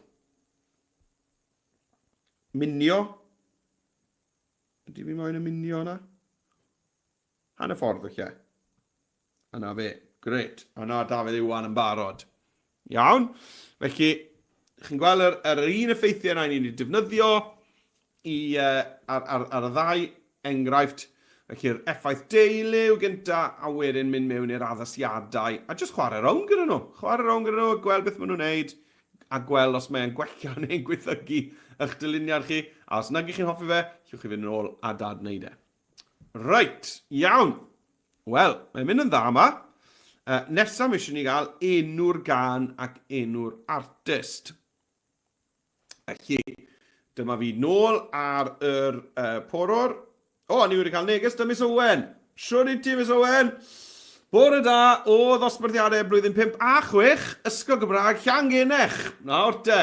Minio. Ydy fi moyn y minio yna? Hanner ffordd felly. A na fe. Gret. A na Dafydd Iwan yn barod. Iawn. Felly, chi'n gweld yr, yr un effeithiau yna ni'n ei defnyddio i, uh, ar, ar, ar y ddau enghraifft. Felly'r effaith deulu gynta, a wedyn mynd mewn i'r addasiadau, a jyst chwarae rownd gyda nhw. Chwarae rownd gyda nhw, gweld beth maen nhw'n neud, a gweld os mae'n gwella neu'n gwaethygu eich dyluniad chi. A os nag ych chi'n hoffi fe, llwch chi fynd yn ôl a dad wneud e. Reit, iawn. Wel, mae'n mynd yn dda yma. Uh, nesaf mae eisiau ni gael enw'r gan ac enw'r artist. Felly, dyma fi nôl ar yr uh, porwr. O, ni wedi cael neges da Miss Owen. Siwr i ti, Miss Owen. Bore da o ddosbarthiadau blwyddyn 5 a 6, Ysgol Gymraeg Llangenech. Nawr te.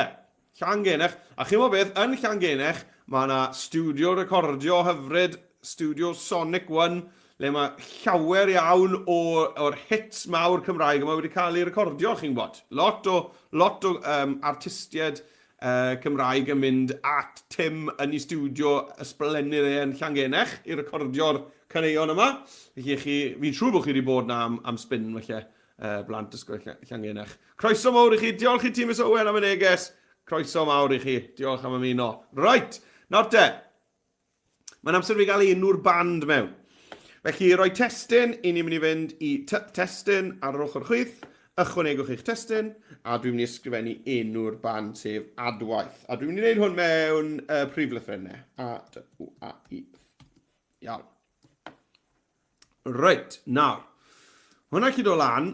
Llangennech. A chi'n beth, yn Llangennech, mae yna stiwdio recordio hyfryd, stiwdio Sonic One, le mae llawer iawn o, o'r hits mawr Cymraeg yma wedi cael ei recordio, chi'n gwybod. Lot o, lot o um, artistiaid uh, Cymraeg yn mynd at Tim yn ei stiwdio ysblennydd e yn Llangennech i recordio'r caneuon yma. Felly chi, fi'n siŵr bod chi wedi bod na am, am spin felly blant Ysgol Llangennech. Croeso mawr i chi, diolch i ti Miss Owen am y neges. Croeso mawr i chi, diolch am ymuno. Right, nawr te, mae'n amser fi gael enw'r band mewn. Felly, roi testun, i ni'n mynd i fynd i testun ar yr ochr chwith, ychwanegwch eich testun, a dwi'n mynd i ysgrifennu enw'r band sef Adwaith. A dwi'n mynd i wneud hwn mewn uh, prif lythrennau. A, D, U, A, I, F. Iawn. Reit, nawr. Hwna chi dod lan.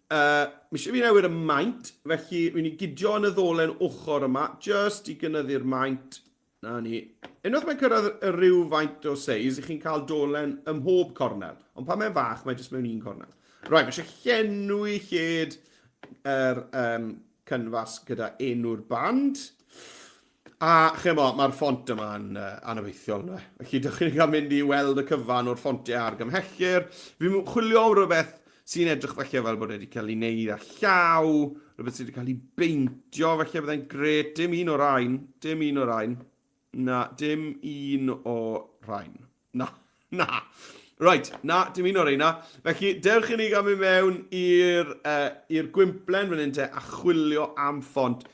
Uh, mi eisiau fi newid y maint, felly fi'n i gydio yn y ddolen ochr yma, just i gynyddu'r maint. Na ni. Unwaith mae'n cyrraedd y rhyw faint o seis, i chi'n cael dolen ym mhob cornel. Ond pan mae'n fach, mae jyst mewn un cornel. Right, mae eisiau llenwi lled yr um, cynfas gyda enw'r band. A chimo, mae'r ffont yma'n uh, anobeithiol, ynddo. Felly, dych chi'n cael mynd i weld y cyfan o'r ffontiau argymhellir. Fi'n chwilio am rhywbeth sy'n edrych falle fel bod wedi cael ei wneud â llaw, rhywbeth sydd wedi cael ei beintio, falle byddai'n gret. Dim un o'r rhain, dim un o'r rhain. Na, dim un o rhain. Na, na. Right, na, dim un o'r reina. Felly, dewch i ni gael mynd mewn i'r uh, i'r gwymplen fan hyn te a chwilio am ffont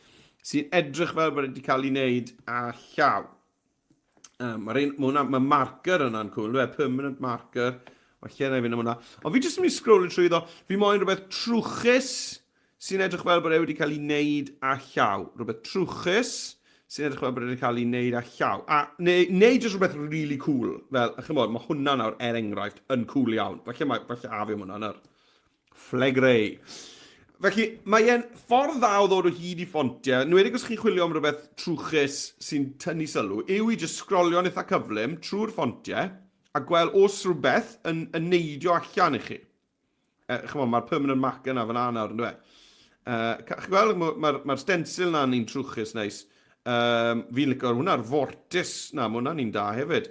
sy'n edrych fel bod wedi cael ei wneud â llaw. Um, Mae'r un, mae hwnna, mae marker yna'n cool, dwi, e? permanent marker. Mae lle na i fynd am hwnna. Ond fi jyst yn mynd i scrollio trwy iddo. Fi moyn rhywbeth trwchus sy'n edrych fel bod e wedi cael ei wneud â llaw. Rhywbeth trwchus sy'n edrych fel bod e wedi cael ei wneud â llaw. A, neu, neu jyst rhywbeth really cool. Fel, chymod, mae hwnna nawr, er enghraifft, yn cool iawn. Falle, mae, falle a fi am hwnna nawr. Fflegrei. Felly, mae e'n ffordd dda o ddod o hyd i ffontiau, yn enwedig os chi'n chwilio am rhywbeth trwchus sy'n tynnu sylw, yw i jyst sgrolio'n eitha cyflym trwy'r ffontiau a gweld os rhywbeth yn, yn neidio allan i chi. Uh, chymod, mae'r permanent marker yna fyna nawr, ynddo fe? Uh, chi'n gweld, mae'r ma, ma stencil na'n un trwchus neis. Um, fi'n licio hwnna'r vortis na, mae hwnna'n un da hefyd.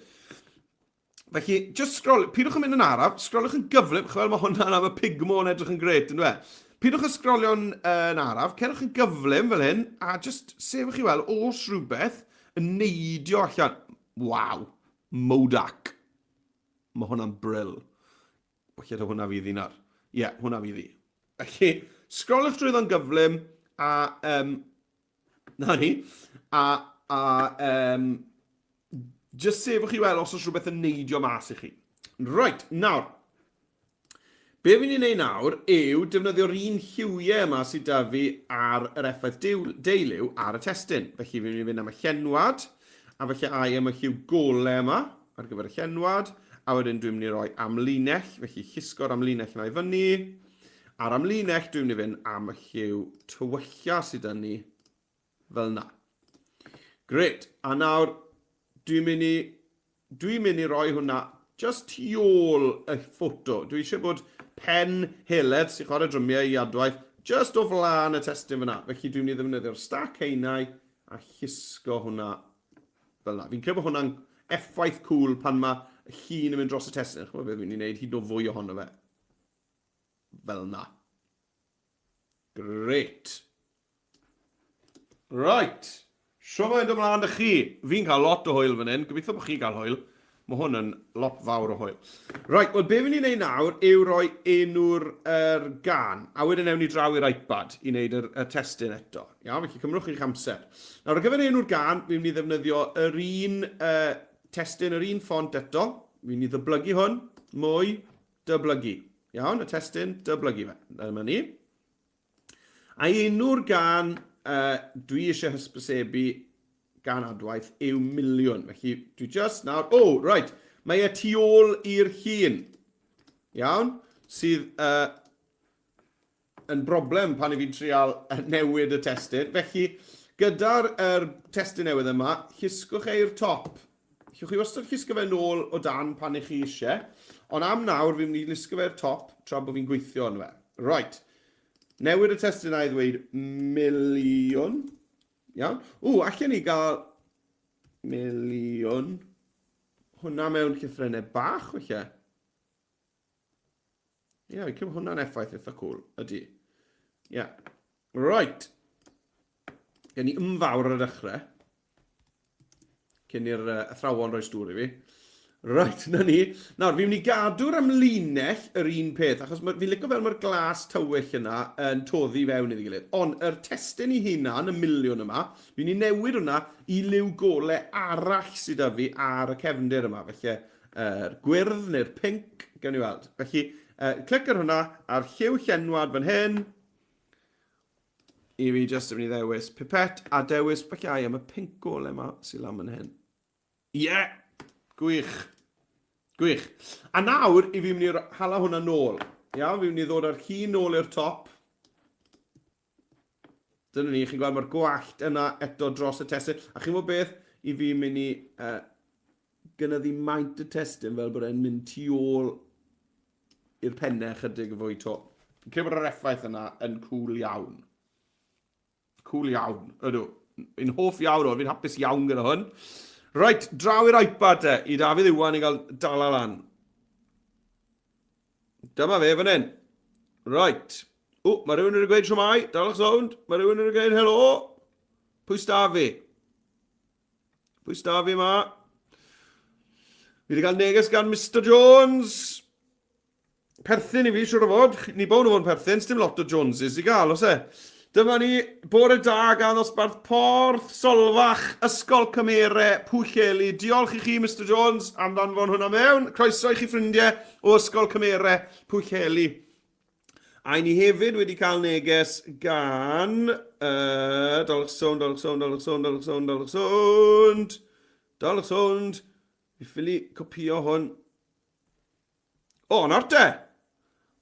Felly, just scroll, pidwch yn mynd yn araf, scroliwch yn gyflym, chwel mae hwnna'n am y pigmo yn edrych yn gret, ynddo fe? Pidwch yn scrolio'n uh, araf, cerwch yn gyflym fel hyn, a just sefwch chi weld os rhywbeth yn neidio allan. Waw, Modak. Mae hwnna'n bril. Falle taw hwnna fydd hi nawr. Ie, yeah, hwnna fydd hi. Felly, sgroliwch drwyddo'n gyflym a... Um, na ni. A, a um, just sefwch chi weld os oes rhywbeth yn neidio mas i chi. Right, nawr. Be fi'n ei wneud nawr yw defnyddio'r un lliwiau yma sydd da fi ar yr effaith deiliw ar y testun. Felly fi'n mynd i fynd am y llenwad, a felly ai am y lliw golau yma ar gyfer y llenwad, a wedyn dwi'n mynd i roi amlinell, felly llusgo'r amlinell yna i fyny. A'r amlinell dwi'n mynd i fynd am y lliw tywylla sydd 'da ni fel yna. Gret, a nawr dwi'n mynd i, dwi'n mynd i roi hwnna just tu ôl y ffoto. Dwi eisiau bod pen Heledd sy'n chwarae drymiau i adwaith just o flaen y testun fyna. Felly dwi'n mynd i ddefnyddio'r stac haenau a llusgo hwnna fel yna. Fi'n credu bod hwnna'n effaith cool pan mae y llun yn mynd dros y testun. Chymod beth fi'n mynd i wneud hyd yn oed fwy ohono fe. Fel yna. Great. Right. Shwmae mae'n dod mlaen 'da chi? Fi'n cael lot o hwyl fan hyn. Gobeithio bod chi'n cael hwyl. Mae hwn yn lot fawr o hwyl. Right, wel be fi'n ei wneud nawr yw rhoi enw'r er gan, a wedyn ewn ni draw i'r iPad i wneud yr, y testun eto. Iawn, felly cymrwch chi'ch amser. Nawr, ar gyfer enw'r gan, fi'n mynd i ddefnyddio yr un uh, testun, yr un ffont eto. Fi'n mynd i ddyblygu hwn, mwy, dyblygu. Iawn, y testun, dyblygu fe. Dyma ni. A enw'r gân uh, dwi eisiau hysbysebu gan adwaith yw Miliwn. Felly dwi just nawr... Oh, right. Mae e tu ôl i'r llun. Iawn? Sydd uh, yn broblem pan i fi'n trial newid y testun. Felly, gyda'r er testun newydd yma, llusgwch e i'r top. Allwch chi wastad llusgo fe nôl o dan pan i chi eisiau, ond am nawr fi'n mynd i lusgo fe i'r top tra bod fi'n gweithio arno fe. Right. Newid y testun i ddweud miliwn. Iawn. Ww, allan ni gael miliwn. Hwna mewn llythrennau bach, felly. Ie, yeah, fi'n credu hwnna'n effaith eitha cool, ydy. Ie. Yeah. Right. Gen i ymfawr ar y dechrau. Cyn i'r uh, athrawon roi stŵr i fi. Right, na ni. Nawr, fi'n mynd i gadw'r amlinell yr un peth, achos fi'n licio fel mae'r glas tywyll yna yn toddi fewn iddi gilydd. Ond yr testun i hunan, y miliwn yma, fi'n mynd i newid hwnna i liw gole arall sydd â fi ar y cefndir yma. Felly, yr gwyrdd neu'r pinc, gawn ni weld. Felly, uh, clic ar hwnna, a'r lliw llenwad fan hyn, i fi jyst yn mynd i ddewis pipet a dewis falle ai am y pinc gole yma sy'n lan fan hyn. Ie! Yeah! Gwych! Gwych. A nawr, i fi mynd i hala hwnna nôl. Iawn, fi'n mynd i ddod â'r llun nôl i'r top. Dyna ni, chi'n gweld mae'r gwallt yna eto dros y testun. A chi'n gwybod beth? I fi mynd i uh, gynyddu maint y testun fel bod e'n mynd tu ôl i'r pennau chydig yn fwy to. Fi'n credu bod yr effaith yna yn cool iawn. Cool iawn, ydw. Fi'n hoff iawn o, fi'n hapus iawn gyda hwn. Right, draw i'r iPad te, i Dafydd Iwan i gael dala lan. Dyma fe fan hyn. Right. O, mae rhywun wedi gweud shwmae, dalwch sownd. Mae rhywun wedi gweud helo. Pwy sta fi? Pwy sta fi ma? Fi wedi cael neges gan Mr Jones. Perthyn i fi, siwr o fod. Ni bown o fod yn perthyn, dim lot o Joneses i gael, os e? Dyma ni, bore da gan ddosbarth Porth Solfach, Ysgol Cymere, Pwllheli. Diolch i chi, Mr Jones, am ddanfon hwnna mewn. Croeso i chi ffrindiau o Ysgol Cymere, Pwllheli. A ni hefyd wedi cael neges gan... Uh, dalwch sownd, dalwch sownd, dalwch sownd, dalwch sownd, dalwch sownd. Dalwch sownd. Fi ffili copio hwn. O, nawr te!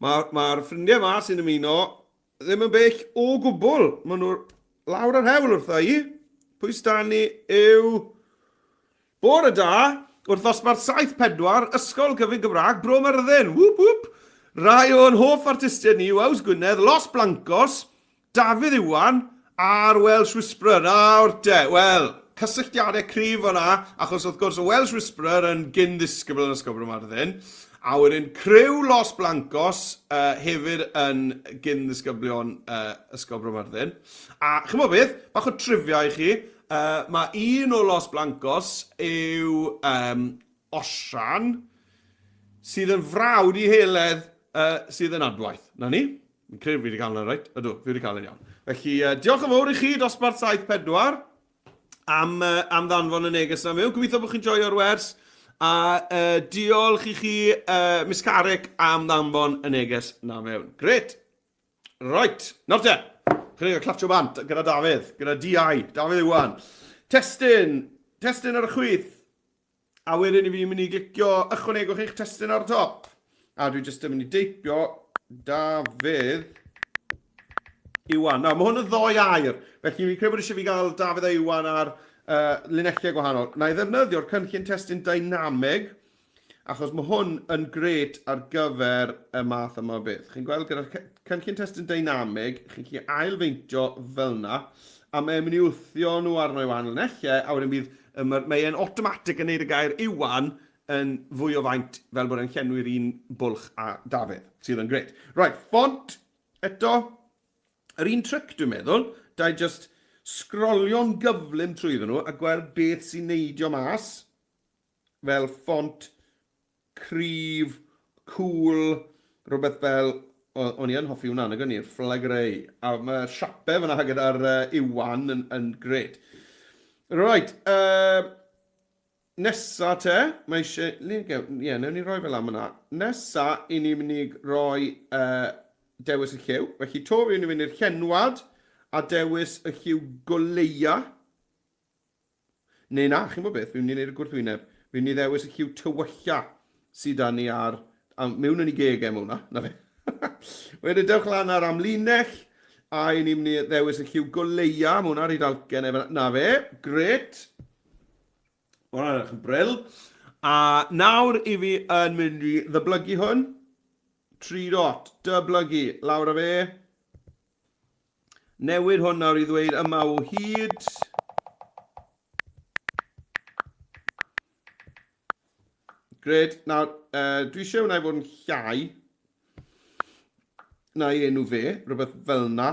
Mae'r ma ffrindiau yma sy'n ymuno ddim yn bell o gwbl. Maen nhw lawr yr hewl wrtha i. Pwy sdan ni yw... Bore da, wrth ddosbarth 7-4, Ysgol Gyfun Gymraeg, Bro Myrddin. Whoop, whoop. Rai o'n hoff artistiaid ni yw Aws Gwynedd, Los Blancos, Dafydd Iwan a'r Welsh Whisperer. Nawr te, wel, cysylltiadau cryf o'na, achos wrth gwrs y Welsh Whisperer yn gyn ddisgybl yn Ysgol Bro Myrddin, a wedyn criw Los Blancos uh, hefyd yn gyn ddisgyblion uh, Ysgol Bro Myrddin. A chymod beth, bach o trivia i chi, uh, mae un o Los Blancos yw um, Osian, sydd yn frawd i Heledd uh, sydd yn adwaith. Na ni? Fi'n credu fi wedi cael hwnna, reit? Ydw, fi wedi cael e'n iawn. Felly, uh, diolch yn fawr i chi, dosbarth 7-4, am, uh, am ddanfon y neges yna mewn. Gobeithio bod chi'n joio'r wers. A uh, diolch i chi, uh, Miss Carrick, am ddanfon y neges na mewn. Gret! Right, nawr te. Chi'n ei clatsio bant gyda Dafydd, gyda DI, Dafydd Iwan. Testyn, testyn ar y chwith, A wedyn i fi'n mynd i glicio ychwanegwch eich testun ar y top. A dwi jyst yn mynd i deipio Dafydd Iwan. Nawr, mae hwn yn ddoi air, felly fi'n credu bod eisiau fi gael Dafydd a Iwan ar uh, linelliau gwahanol. Na i ddefnyddio'r cynllun testun dynamig, achos mae hwn yn gret ar gyfer y math yma o beth. Chi'n gweld gyda'r cynllun testun dynamig, chi'n gallu ailfeintio fel yna, a mae'n mynd i wthio nhw arno i wahanol linelliau, a wedyn bydd Mae, mae e'n automatic yn neud y gair Iwan yn fwy o faint fel bod e'n llenwi'r un bwlch a Dafydd, sydd yn gret. Right, ffont, eto, yr un tric dwi'n meddwl, da i just sgrolio'n gyflym trwyddo nhw a gweld beth sy'n neidio mas. fel ffont cryf, cŵl, rhywbeth fel, o'n i yn hoffi hwnna, nag o'n i'r Flag Ray. A mae'r siapau fyna gyda'r uh, Iwan yn, yn gret. Right, uh, nesa te, mae eisiau, ie, yeah, newn ni roi fel am yna. Nesa, i ni'n mynd i roi uh, dewis y lliw. Felly to, fi'n mynd i'r llenwad a dewis y lliw goleia. Neu na, chi'n gwybod beth, fi'n mynd i wneud y gwrthwyneb. Fi'n mynd i ddewis y lliw tywylla sydd 'da ni ar... A mewn yn ei geg e, mae hwnna, na fe. Wedyn dewch lan ar amlinell, a i ni'n mynd i ddewis y lliw goleia, mae hwnna rhy dalcen efo... Na fe, gret. Mae hwnna'n edrych yn bril. A nawr i fi yn mynd i ddyblygu hwn. 3 dot, dyblygu, lawr â fe. Newid hwn nawr i ddweud yma o hyd. Gred. Nawr, uh, dwi eisiau hwnna i fod yn llai na'i enw fe, rhywbeth fel yna.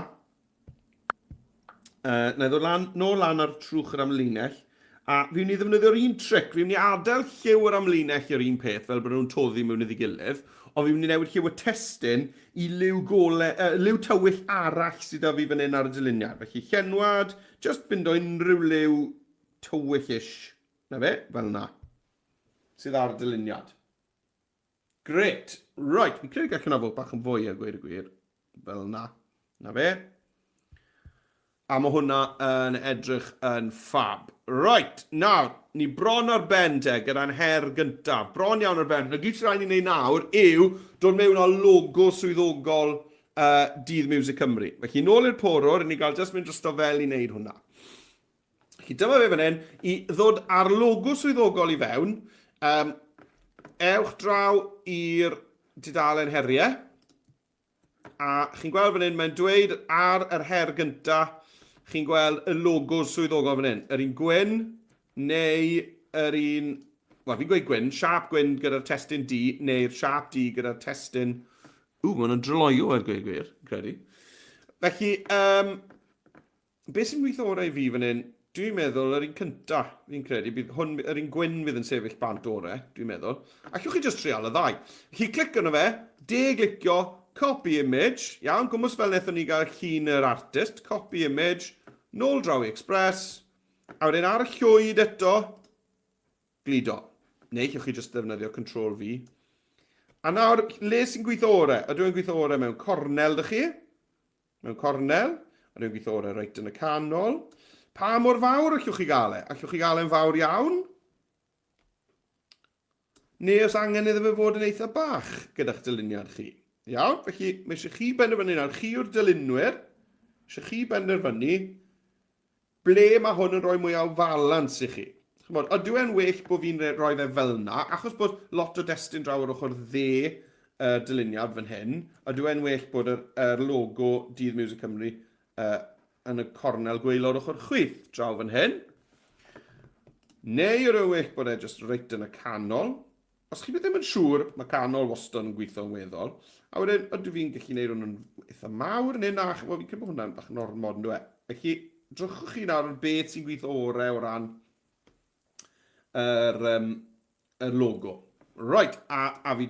Uh, na i ddod lan, nôl lan ar trwch yr amlinell. A fi'n mynd i ddefnyddio'r un tric, fi'n mynd i adael lliw yr amlinell i'r un peth, fel bod nhw'n toddi mewn iddi gilydd, ond fi'n mynd i newid lliw y testun i liw gole, uh, liw tywyll arall sydd â fi fan hyn ar y dyluniad. Felly llenwad, just fynd o unrhyw liw tywyll-ish. Na fe, fel yna. Sydd ar y dyluniad. Grêt. Right, fi'n credu gall hwnna fod bach yn fwy a gweud y gwir. Fel yna. Na fe. A mae hwnna yn edrych yn ffab. Right, nawr, ni bron ar ben te, gyda'n her gyntaf. Bron iawn ar ben. Na gyd sy'n rhaid ni wneud nawr yw dod mewn â logo swyddogol uh, Dydd Music Cymru. Felly, nôl i'r porwr, ni gael just mynd drosto fel i wneud hwnna. Felly dyma fe fan hyn, i ddod â'r logo swyddogol i fewn, um, ewch draw i'r dudalen heriau, a chi'n gweld fan hyn, mae'n dweud ar yr her gynta, chi'n gweld y logo swyddogol fan hyn, yr un gwyn neu yr un, wel fi'n gweud gwyn, siap gwyn gyda'r testun D, neu'r siap D gyda'r testun, ww, mae hwnna'n dryloyw er gweud gwir, credu. Felly, um, Be sy'n gweithio orau i fi fan hyn, dwi'n meddwl yr un cynta, fi'n credu, bydd hwn, yr un gwyn fydd yn sefyll bant orau, dwi'n meddwl. Allwch chi just trial y ddau. Chi clic arno fe, de glicio, copy image, iawn, gwmws fel wnaethon ni gael llun yr artist, copy image, nôl draw i Express, a wedyn ar y llwyd eto, gludo. Neu allwch chi just ddefnyddio Control V. A nawr, le sy'n gweithio orau? Ydw i'n gweithio orau mewn cornel, dych chi? Mewn cornel, a rwy'n gweithio orau reit yn y canol. Pa mor fawr allwch chi gael e? Allwch chi gael e'n fawr iawn? Neu os angen iddo fe fod yn eitha bach gyda'ch dyluniad chi. Iawn, felly mae eisiau chi benderfynu nawr, chi yw'r dylunwyr, eisiau chi benderfynu Ble mae hwn yn rhoi mwy o falans i chi? Chimod, ydyw e'n well bod fi'n rhoi fe fel 'na, achos bod lot o destun draw ar ochr dde y dyluniad fan hyn, ydyw e'n well bod yr, yr logo Dydd Music Cymru uh, yn y cornel gwaelod ochr chwith draw fan hyn? Neu yw e'n well bod e jyst reit yn y canol? Os chi ddim yn siŵr, mae canol wastad yn gweithio'n weddol. A wedyn, ydw fi'n gallu gwneud hwn yn eitha mawr neu na? Wel, fi'n credu bod hwnna'n bach yn ormod, ynddo e? Felly, drychwch chi nawr ar beth sy'n gweithio orau o ran yr, um, yr logo. Right, a, a fi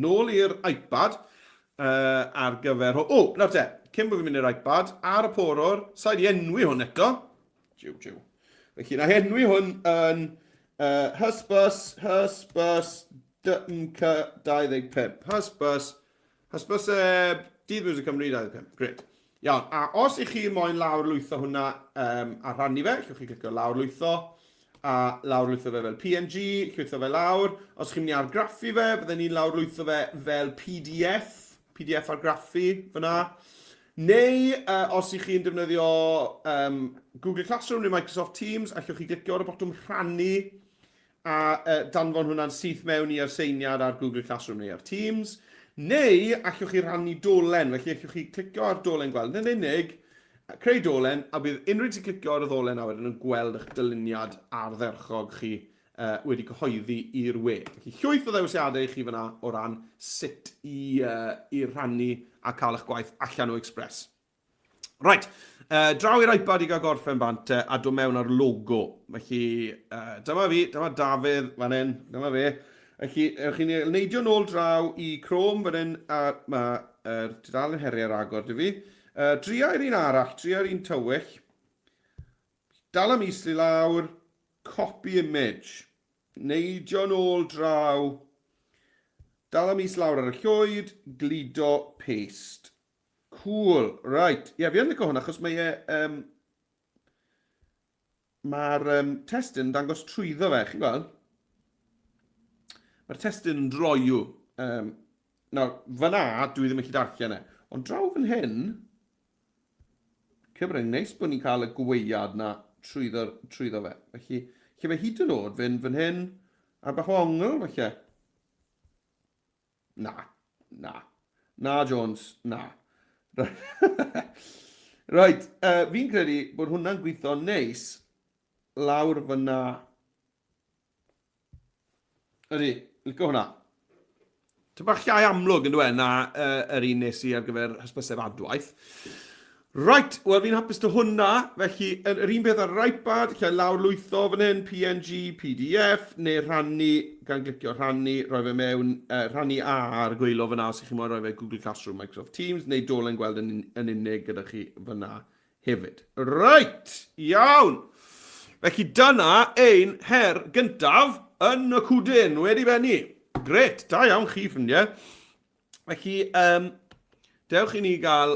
nôl i'r iPad uh, ar gyfer... O, oh, nawr te, cyn bod fi'n mynd i'r iPad, ar y porwr, sa'i di enwi hwn eto. Jiw, jiw. Felly, na henwi hwn yn uh, hysbys, hysbys, DMC 25. Hysbys, hysbyseb, Dydd Music Cymru 25. Great. Iawn, a os ych chi moyn lawr lwytho hwnna um, a rhannu fe, allwch chi clicio lawr lwytho, a lawr lwytho fe fel PNG, llwytho fe lawr. Os chi'n mynd i argraffu fe, bydden ni'n lawr lwytho fe fel PDF, PDF argraffu fyna. Neu uh, os ych chi'n defnyddio um, Google Classroom neu Microsoft Teams, allwch chi glicio ar y botwm rhannu a uh, danfon hwnna'n syth mewn i arseiniad ar Google Classroom neu ar Teams. Neu allwch chi rhannu dolen, felly allwch chi clicio ar dolen gweld yn unig, creu dolen, a bydd unrhyw un sy'n clicio ar y ddolen a wedyn yn gweld eich dyluniad ardderchog chi uh, wedi cyhoeddi i'r we. Felly llwyth o ddewisiadau i chi fyna o ran sut i, uh, i rhannu a cael eich gwaith allan o Express. Right, draw i'r iPad i gael gorffen bant te, a dod mewn ar logo. Felly, dyma fi, dyma Dafydd fan hyn, dyma fe. Felly, ewch chi'n neidio nôl draw i Chrome fan hyn, a mae'r tudalen heriau ar agor 'da fi. Dria i'r un arall, dria i'r un tywyll. Dal am is i lawr, copy image. Neidio nôl draw, dal am is lawr ar y llwyd, gludo, paste. Cool, right. Ie, yeah, fi yn licio hwn achos mae e... Um, Mae'r um, testun yn dangos trwyddo fe, chi'n gweld? Mae'r testun yn droiw. Um, nawr, fyna, dwi ddim yn gallu darllen e. Ond draw fan hyn, cyfrwng neis bod ni'n cael y gweiad na trwyddo, trwyddo fe. Felly, lle fe hyd yn oed fynd fan hyn, ar bach o ongl, falle. Na. Na. Na, Jones. Na. Right, fi'n credu bod hwnna'n gweithio'n neis lawr fyna. Ydy, licio hwnna. Tipyn bach llai amlwg yn dweud na yr un nes i ar gyfer hysbyseb adwaith. Right, wel fi'n hapus 'da hwnna, felly yr, yr un peth ar yr iPad, lle lawr lwytho fan hyn, PNG, PDF, neu rhannu, gan glicio rhannu, rhoi fe mewn, rhannu A ar y gwaelod fyna os ych chi'n moyn rhoi fe Google Classroom, Microsoft Teams, neu dolen gweld yn, yn unig gyda chi fyna hefyd. Right, iawn! Felly dyna ein her gyntaf yn y cwdyn wedi bennu. Gret, da iawn chi ffrindiau. Felly, um, dewch i ni gael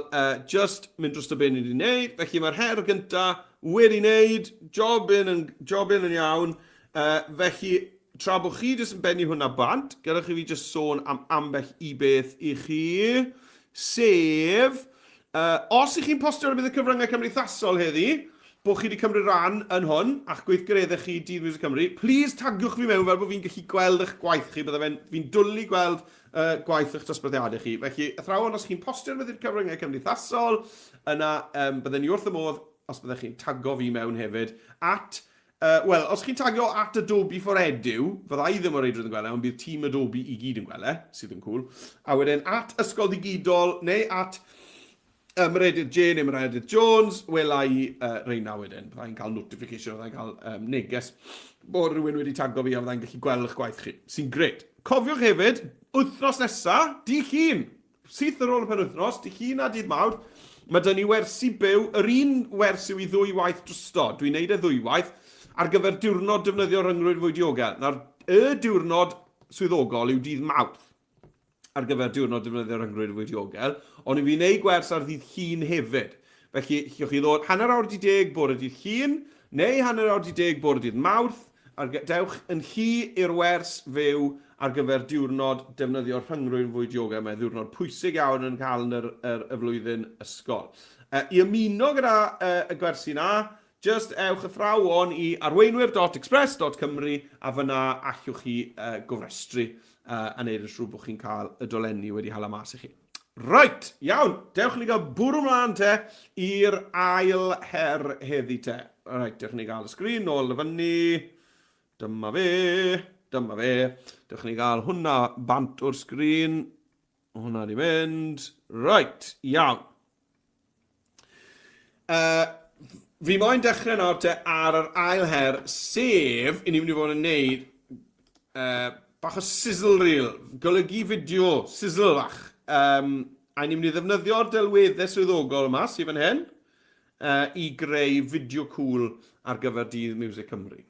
just mynd dros y be ni wedi wneud. Felly mae'r her gyntaf wedi wneud, jobyn yn, jobyn yn iawn. Felly, tra bod chi jyst yn bennu hwnna bant, gadewch i fi jyst sôn am ambell i beth i chi, sef, os ych chi'n postio ar y bydd y cyfryngau cymdeithasol heddi, bod chi wedi cymryd rhan yn hwn, a'ch gweithgareddau chi Dydd Miwsig Cymru, please tagiwch fi mewn fel bod fi'n gallu gweld eich gwaith chi, bydde fe'n, fi'n dwlu gweld gwaith eich dosbarthiadau chi. Felly, athrawon, os chi'n postio rhywbeth i'r cyfryngau cymdeithasol, yna bydden ni wrth y modd os byddech chi'n tago fi mewn hefyd at, wel, os chi'n tagio at Adobe for Edu, fydda i ddim o reidrwydd yn gweld e, ond bydd tîm Adobe i gyd yn gweld e, sydd yn cool. A wedyn at Ysgol Ddigidol neu at Meredydd Jane neu Meredydd Jones, wela i reina wedyn. Bydda i'n cael notification, bydda i'n cael neges bod rhywun wedi tago fi a fydda i'n gallu gweld eich gwaith chi, sy'n gret. Cofiwch hefyd, wythnos nesa, dydd Llun, syth ar ôl y penwythnos, dydd Llun a dydd Mawrth, mae dyn ni wersi byw, yr un wers yw i ddwy waith drosto, dwi'n neud e ddwywaith, ar gyfer diwrnod defnyddio rhyngrwyd fwy diogel. Nawr, y diwrnod swyddogol yw dydd Mawrth. ar gyfer diwrnod defnyddio rhyngrwyd fwy diogel, ond i fi wneud gwers ar ddydd Llun hefyd. Felly, llwch chi ddod 10:30 bore dydd Llun, neu 10:30 bore dydd Mawrth, ar dewch yn llu i'r wers fyw ar gyfer diwrnod defnyddio rhyngrwyd fwy diogel. Mae'n ddiwrnod pwysig iawn yn calendr yr, y flwyddyn ysgol. I ymuno gyda y gwersi 'na, Jyst ewch athrawon i arweinwyr.express.cymru a fyna allwch chi gofrestru a neud yn siŵr bod chi'n cael y dolenni wedi hala mas i chi. Reit, iawn, dewch i ni gael bwrw mlaen te i'r ail her heddi te. Reit, dewch i ni gael y sgrin nôl y fyny. Dyma fe, dyma fe. Dewch i ni gael hwnna bant o'r sgrin. Hwnna di mynd. Reit, iawn. Fi moyn dechrau nawr te ar yr ail her, sef, i ni mynd i fod yn neud bach o sizzle reel, golygu fideo, sizzle fach. A ni'n mynd i ddefnyddio'r delweddau swyddogol yma, sydd fan hyn, i greu fideo cool ar gyfer Dydd Miwsig Cymru.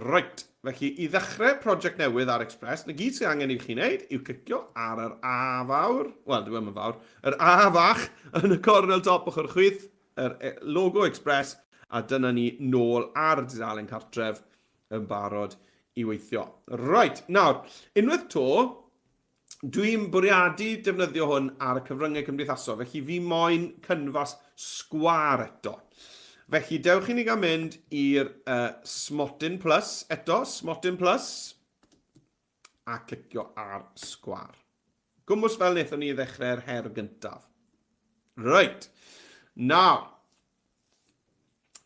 Reit, felly i ddechrau prosiect newydd ar Express, na gyd sydd angen i chi wneud yw clicio ar yr A fawr, wel, dyw e ddim yn fawr, yr A fach yn y cornel top ochr chwith, yr logo Express, a dyna ni nôl ar y dudalen cartref yn barod i weithio. Reit, nawr, unwaith to, Dwi'n bwriadu defnyddio hwn ar y cyfryngau cymdeithasol, felly fi moyn cynfas sgwâr eto. Felly dewch i ni gael mynd i'r Smotyn Plus eto, Smotyn Plus, a clicio ar sgwâr. Gwmws fel wnaethon ni ddechrau'r her gyntaf. Reit, nawr,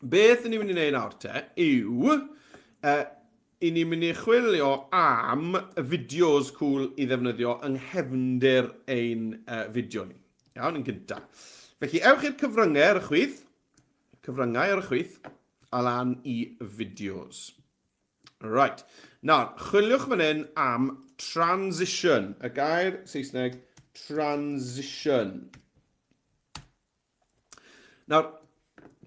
Beth ni'n mynd i wneud nawr te yw, i ni'n mynd i chwilio am fideos cool i ddefnyddio yng nghefndir ein fideo ni. Iawn, yn gyntaf. Felly, ewch i'r cyfryngau ar y chwith, cyfryngau ar y chwith, a lan i fideos. Right. Nawr, chwiliwch fan hyn am transition, y gair Saesneg transition. Nawr,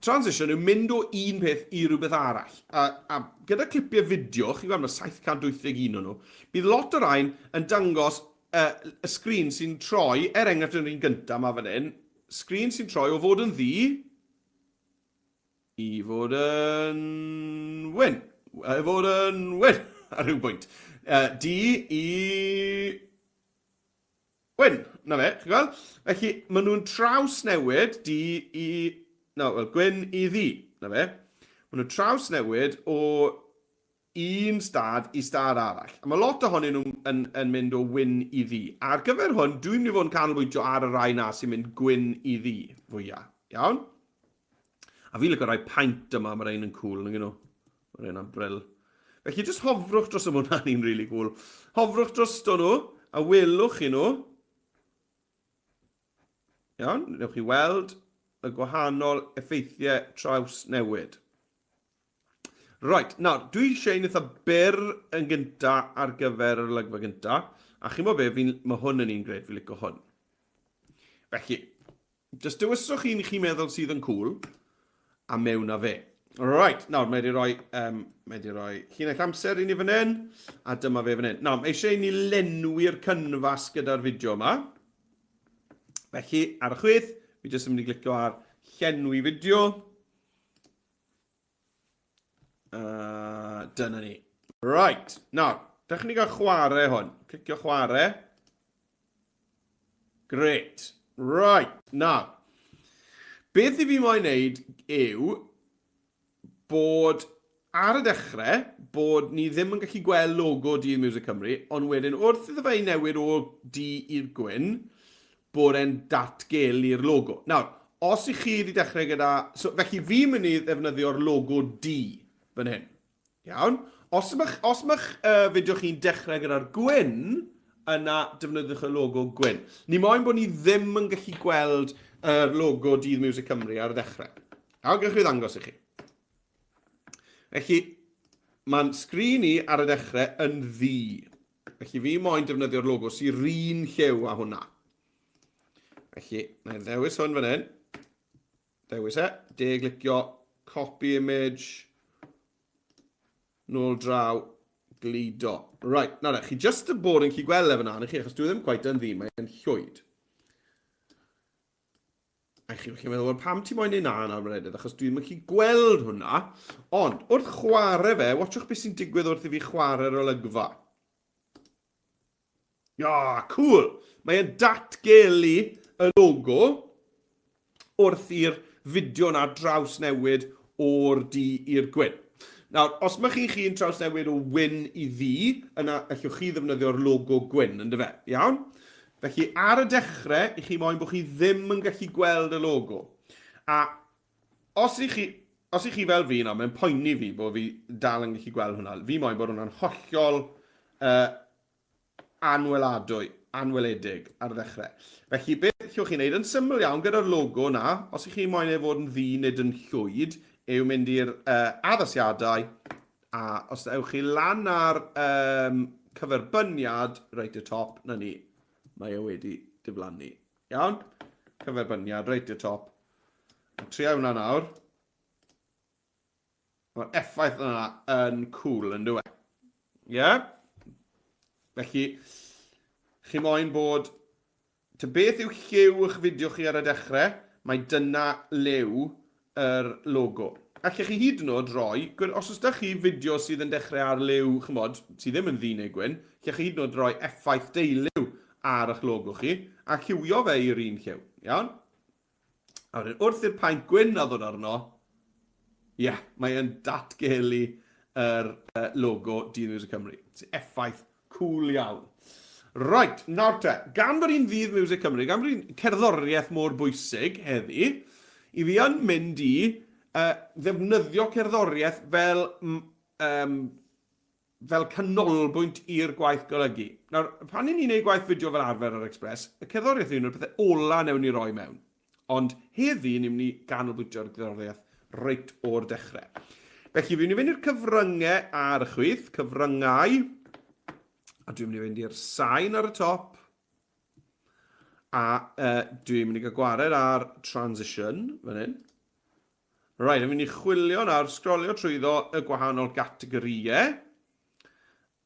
transition yw mynd o un peth i rhywbeth arall. A, a gyda clipiau fideo, chi'n gweld mae 781 o nhw, bydd lot o rain yn dangos uh, y sgrin sy'n troi, er enghraifft yn yr un gyntaf mae fan hyn, sgrin sy'n troi o fod yn ddu i fod yn wyn. I fod yn wyn ar ryw bwynt. Uh, du i Wyn, na fe, chi'n gweld? Felly, maen nhw'n trawsnewid du i... No, wel, gwyn i ddu, na fe. Maen nhw'n trawsnewid o un stad i stad arall. A mae lot ohonyn nhw yn, yn mynd o wyn i ddu. Ar gyfer hwn, dwi'n mynd i fod yn canolbwyntio ar y rai na sy'n mynd gwyn i ddu fwyaf. Iawn? A fi'n licio rhai paint yma, mae rhain yn cool, nag nhw. Mae rhain am bril. Felly, jyst hofrwch dros y hwnna'n un really cool. Hofrwch drosto nhw, a welwch chi nhw. Iawn, newch chi weld y gwahanol effeithiau traws newid. Right, nawr, dwi eisiau un eitha byr yn gynta ar gyfer yr olygfa gynta. A chi'n bod be, mae hwn yn un gred, fi'n licio hwn. Felly, Jyst dewiswch un chi'n meddwl sydd yn cool, a mewn â fe. Right, nawr mae wedi rhoi, um, mae wedi rhoi llinell amser i ni fan hyn, a dyma fe fan hyn. Nawr, mae eisiau i ni lenwi'r cynfas gyda'r fideo yma. Felly, ar y chwith, fi jyst yn mynd i glicio ar llenwi fideo. Dyna ni. Right, nawr, dechrau ni gael chwarae hwn. Clicio chwarae. Great. Right, nawr. Beth i fi moyn wneud yw bod ar y dechrau, bod ni ddim yn gallu gweld logo Dydd Music Cymru, ond wedyn wrth iddo fe i newid o du i'r gwyn, bod e'n datgelu'r logo. Nawr, os i chi wedi dechrau gyda... So, felly fi'n mynd i ddefnyddio'r logo du fan hyn. Iawn? Os mae'ch os ma uh, fideo chi'n dechrau gyda'r gwyn, yna defnyddiwch y logo gwyn. Ni moyn bod ni ddim yn gallu gweld yr logo Dydd Music Cymru ar y ddechrau. Iawn, gewch chi ddangos i chi. Felly, mae'n sgrin i ar y dechrau yn ddu. Felly fi moyn defnyddio'r logo sy'n run lliw â hwnna. Felly, na i ddewis hwn fan hyn. Dewis e. De glicio copy image. Nôl draw, gludo. Right, nawr chi just y bod yn chi gweld e fyna, chi, achos dwi ddim quite yn ddi, mae'n llwyd. A chi'n chi meddwl, wel pam ti moyn ei na nawr Meredydd, achos dwi ddim yn gallu gweld hwnna. Ond, wrth chwarae fe, watchwch beth sy'n digwydd wrth i fi chwarae'r olygfa. Ia, cool! Mae e'n datgelu y logo wrth i'r fideo na drawsnewid o'r du i'r gwyn. Nawr, os mae chi chi'n trawsnewid o wyn i ddu, yna allwch chi ddefnyddio'r logo gwyn, yn dyfe? Iawn? Felly, ar y dechrau, i chi moyn bod chi ddim yn gallu gweld y logo. A os i chi, os i chi fel fi, nawr, mae'n poeni fi bod fi dal yn gallu gweld hwnna. Fi moyn bod hwnna'n hollol uh, anweladwy, anweledig ar y ddechrau. Felly, beth allwch chi wneud yn syml iawn gyda'r logo na, os i chi moyn ei fod yn ddu nid yn llwyd, yw mynd i'r uh, addasiadau, A os ewch chi lan ar um, cyferbyniad reit i'r top, na ni, mae e wedi diflannu. Iawn? Cyferbyniad reit i'r top. A tria hwnna nawr. Mae'r effaith yna yn cool yn dweud. Ie? Yeah? Felly, chi moyn bod Ta beth yw lliw eich fideo chi ar y dechrau, mae dyna liw yr logo. Allech chi hyd yn oed roi, os oes da chi fideo sydd yn dechrau ar liw, chymod, sydd ddim yn ddu neu gwyn, allech chi hyd yn oed roi effaith deiliw ar eich logo chi, a lliwio fe i'r un lliw, iawn? A wedyn, wrth i'r paent gwyn na ddod arno, ie, yeah, mae e'n datgelu yr uh, logo Dydd Music Cymru. Effaith cool iawn. Right, nawr te, gan bod hi'n ddydd Music Cymru, gan bod hi'n cerddoriaeth mor bwysig heddi, i fi yn mynd i uh, ddefnyddio cerddoriaeth fel, um, fel canolbwynt i'r gwaith golygu. Nawr, pan i ni'n neud gwaith fideo fel arfer ar Express, y cerddoriaeth yw un o'r pethau ola newn ni roi mewn. Ond heddi, ni'n mynd i ganolbwyntio ar gerddoriaeth reit o'r dechrau. Felly, fi'n mynd i fynd i'r cyfryngau ar y chwith, cyfryngau, a dwi'n mynd i fynd i'r sain ar y top, a uh, dwi'n mynd i gael gwared ar transition, fan hyn. Right, fi'n mynd i chwilio nawr, sgrolio trwyddo y gwahanol gategorïau.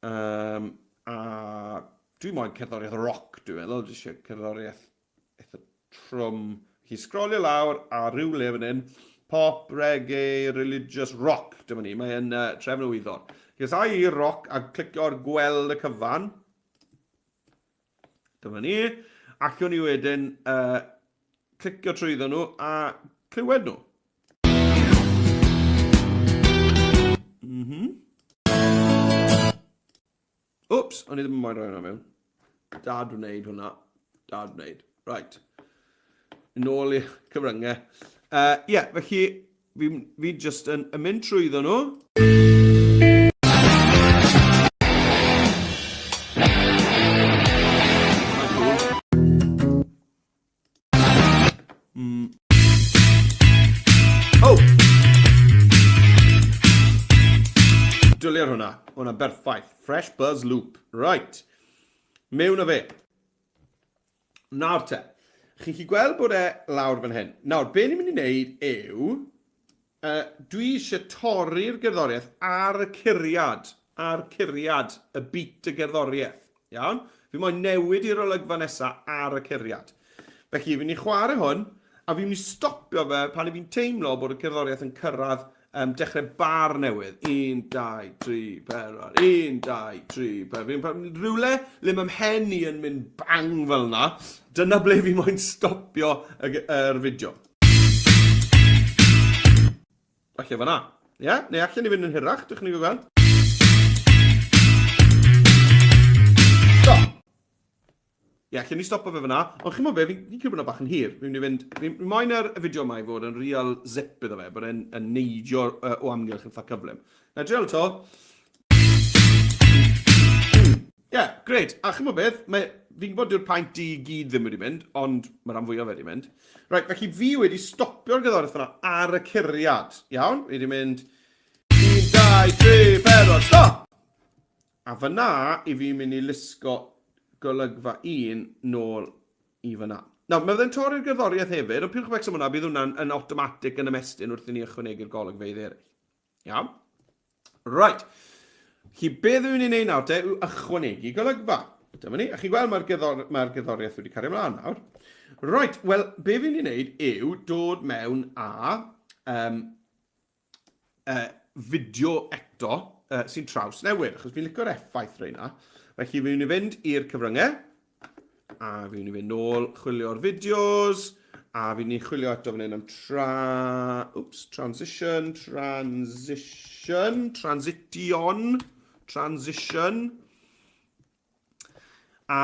Um, a dwi moyn cerddoriaeth rock, dwi'n meddwl. Dwi eisiau cerddoriaeth eitha trwm. Chi sgrolio lawr a rhywle fan hyn, pop, reggae, religious, rock, dyma ni, mae'n uh, trefn y wyddor. Felly, os i rock a clicio ar gweld y cyfan, dyma ni, allwn ni wedyn uh, clicio trwyddo nhw a clywed nhw. Mm -hmm. Wps, o'n i ddim yn moyn rhoi hwnna mewn. Dad wneud hwnna. Dad wneud. Right. Nôl i'r cyfryngau. Ie, uh, yeah, felly fi, fi just yn, yn mynd trwyddo nhw. Mm. Oh! Dwlu ar hwnna. Hwnna berffaith. Fresh Buzz Loop. Right. Mewn o fe. Nawr te. Chi'n chi gweld bod e lawr fan hyn. Nawr, be ni'n mynd i wneud yw... Uh, dwi eisiau torri'r gerddoriaeth ar y curiad. Ar curiad, y beat y gerddoriaeth. Iawn? Fi moyn newid i'r olygfa nesa ar y curiad. Felly, fi'n mynd i chwarae hwn, a fi'n mynd i stopio fe pan i fi'n teimlo bod y cerddoriaeth yn cyrraedd um, dechrau bar newydd. 1, 2, 3, 4, 1, 2, 3, 4. Fi'n rhywle le mae mhen i yn mynd bang fel yna. Dyna ble fi moyn stopio y, yr fideo. Falle fan'na. Ie? Yeah? Neu allan ni fynd yn hirach, dych chi'n gweld? Stop! Ie, yeah, allan ni stopo fe fan'na. Ond chi'n be, fi'n fi credu bod yna bach yn hir. Fi'n mynd i fynd... Fi'n fi moyn yr fideo yma i fod yn real zip iddo fe, bod e'n yn neidio uh, o amgylch yn eitha cyflym. Na, drial to. Ie, yeah, grêt. A chimod beth, mae, fi'n gwybod dyw'r paent du i gyd ddim wedi mynd, ond mae rhan fwyaf wedi mynd. Right, felly fi wedi stopio'r gerddoriaeth yna ar y curiad. Iawn, fi wedi mynd 1, 2, 3, 4, stop! A fyna i fi mynd i lusgo golygfa un nôl i fyna. Nawr, mae fe'n torri'r gerddoriaeth hefyd, ond pidwch becso am hwnna, bydd hwnna'n yn automatic yn ymestyn wrth i ni ychwanegu'r golygfeydd eraill. Iawn? Right. Chi beth dwi'n ei wneud nawr te yw ychwanegu golygfa. Dyma ni. A chi'n gweld mae'r gerddor mae gerddoriaeth wedi cario ymlaen nawr. Right, wel, be fi'n ei wneud yw dod mewn a um, uh, fideo eto uh, sy'n traws newid, achos fi'n licio'r effaith reina. Felly fi'n mynd i fynd i'r cyfryngau, A fi'n mynd i fynd nôl, chwilio'r fideos, a fi'n mynd i chwilio eto fan hyn am tra... Oops, transition, transition, transition, transition. A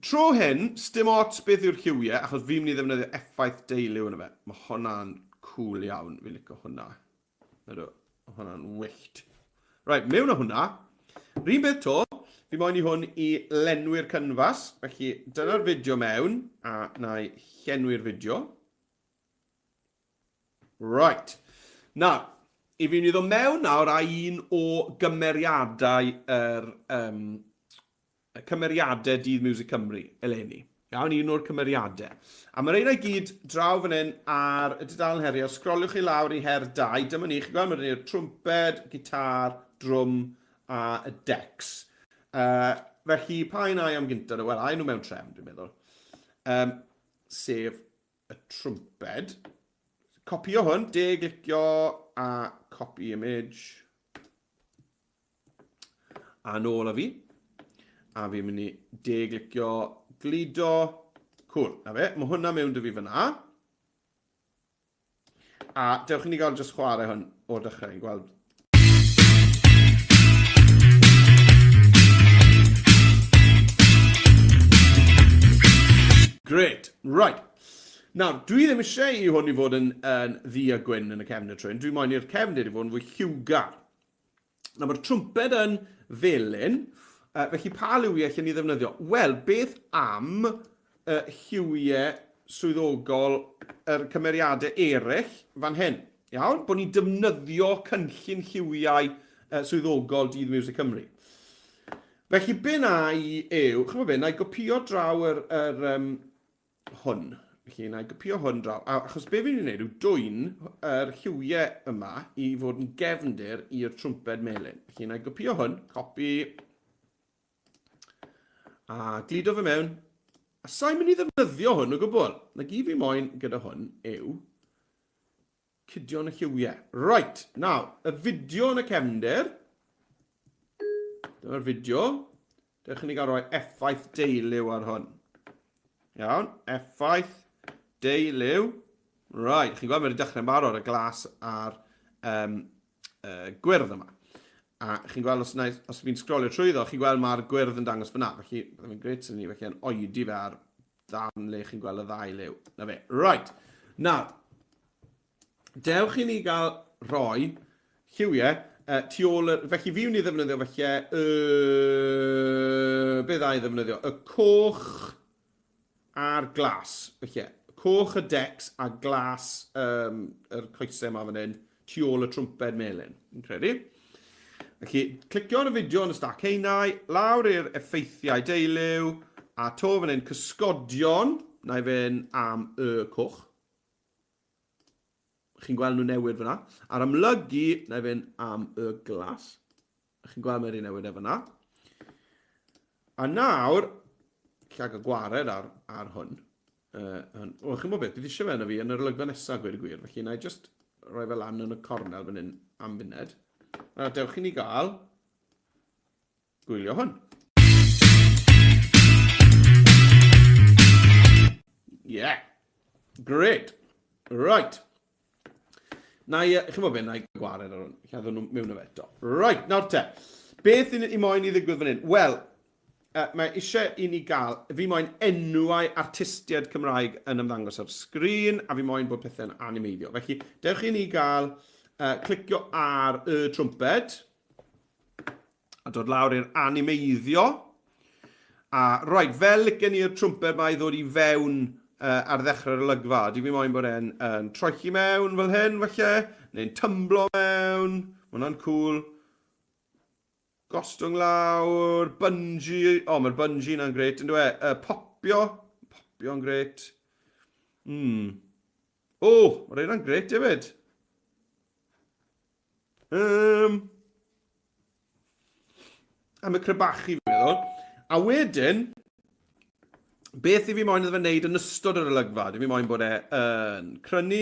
tro hyn, sdim ots beth yw'r lliwiau, achos fi'n mynd i ddefnyddio effaith deiliw yn y fe. Mae hwnna'n cool iawn, fi'n licio hwnna. Ydw, hwnna'n wyllt. Right, mewn o hwnna. Rhyn beth to, fi moyn i hwn i lenwi'r cynfas, felly dyna'r fideo mewn, a na i llenwi'r fideo. Right. Nawr, i fi mynd i ddod mewn nawr â un o gymeriadau yr um, y cymeriadau Dydd Miwsig Cymru eleni. Iawn, un o'r cymeriadau. A mae reina i gyd draw fan hyn ar y dudalen heriau. Sgroliwch chi lawr i her 2. Dyma ni, chi'n gweld, mae ni'r trwmped, gitar, drwm a y decs. Uh, felly, pa un ai am gyntaf? Wel, ai nhw mewn trefn, dwi'n meddwl. Um, sef y trwmped. Copio hwn, de glicio a copy image. A nôl â fi. A fi'n mynd i de-glicio gludo. Cool, na fe. Mae hwnna mewn dy fi fyna. A dewch i ni gael just chwarae hwn o'r dechrau, i'n gweld. Great, right. Nawr, dwi ddim eisiau i hwn i fod yn, yn ddu a gwyn yn y cefn y trwyn. Dwi moyn i'r cefndir i fod yn fwy lliwgar. Nawr mae'r trwmped yn felyn, uh, felly pa liwiau allen ni ddefnyddio? Wel, beth am uh, lliwiau... swyddogol yr cymeriadau eraill fan hyn. Iawn? Bod ni'n defnyddio cynllun lliwiau swyddogol Dydd Miwsig Cymru. Felly, be na i yw, chymod be, na i gopio draw yr, yr um, hwn. Felly, na i gopio hwn draw. A, achos be fi'n ei wneud yw dwyn yr lliwiau yma i fod yn gefndir i'r trwmped melyn. Felly, na i gopio hwn, copy, A gludo fe mewn. A sa'n mynd i ddefnyddio hwn o gwbl. Na gyd fi moyn gyda hwn yw cydion y lliwiau. Right, nawr, y fideo yn y cefndir. Dyma'r fideo. Dewch i ni gael rhoi effaith deiliw ar hwn. Iawn, effaith deiliw. Right, chi'n gweld mae wedi dechrau'n barod y glas a'r um, gwyrdd yma. A chi'n gweld os, os fi'n sgrolio trwyddo, chi'n gweld mae'r gwyrdd yn dangos fyna. Felly, bydde fe'n gret sy'n ni, felly yn oedi fe ar ddarn le chi'n gweld y ddau liw. Na fe. Right. Nawr, dewch i ni gael rhoi lliwiau tu ôl yr... Felly fi wni ddefnyddio felly y... Be dda i ddefnyddio? Y coch a'r glas. Felly, coch y decs a glas um, yr coesau yma fan hyn, tu ôl y trwmped melyn, yn credu. Felly, clicio ar y fideo yn y stac heinau, lawr i'r effeithiau deiliw, a to fan hyn cysgodion, na i fynd am y coch. Chi'n gweld nhw newid fyna. A'r amlygu, na i fynd am y glas. Chi'n gweld mae'r un newid e fyna. A nawr, llago gwared ar, ar hwn. Uh, o, chi'n bod beth, bydd eisiau fe yna fi yn yr olygfa nesaf, gweud y gwir. Felly, na i just rhoi fe lan yn y cornel fan hyn am funed. A dewch i ni gael gwylio hwn. Yeah. Great. Right. Na i, chi'n bod beth, na i gwared ar hwn. Lladdwn nhw mewn o fe eto. Right, nawr te. Beth i moyn i ddigwydd fan hyn? Wel, uh, mae eisiau i ni gael, fi moyn enwau artistiaid Cymraeg yn ymddangos ar sgrin, a fi moyn bod pethau'n animeiddio. Felly, dewch i ni gael uh, clicio ar y trwmped, a dod lawr i'r animeiddio. A right, fel licen ni'r trwmped ma i ddod i fewn uh, ar ddechrau'r olygfa. Di fi moyn bod e'n um, troelli mewn fel hyn, falle, neu'n tymblo mewn. Mae hwnna'n cool. Gostwng lawr, bungee. O, oh, mae'r bungee na'n gret, yn dweud. Uh, popio. Popio'n gret. Mm. O, oh, mae'r un gret hefyd. Um, am y crebachu, fi'n meddwl. A wedyn, beth i fi moyn iddo fe wneud yn ystod yr olygfa? Dwi fi moyn bod e yn crynu,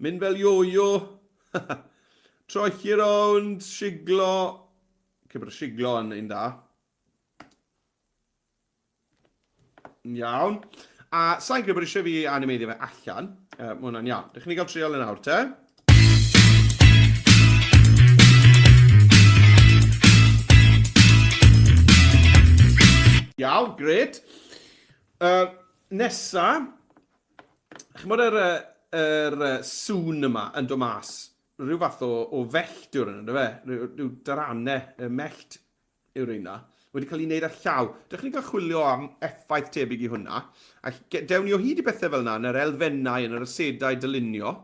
mynd fel yo-yo, troelli rownd, siglo. Cyn bod y siglo yn un da. Iawn. A sa'n credu bod eisiau fi animeiddio fe allan. Uh, mae hwnna'n iawn. Dych chi'n cael trial yn awr te. Iawn, gret. Uh, nesa, chymod yr, yr, yr sŵn yma yn dod mas, rhyw fath o, o fellt yw'r yna, fe? Rhyw, rhyw daranau, y mellt yw'r reina, wedi cael ei wneud â llaw. Dych chi'n cael chwilio am effaith tebyg i hwnna. A dewn ni o hyd i bethau fel yna yn yr elfennau, yn yr asedau dylunio.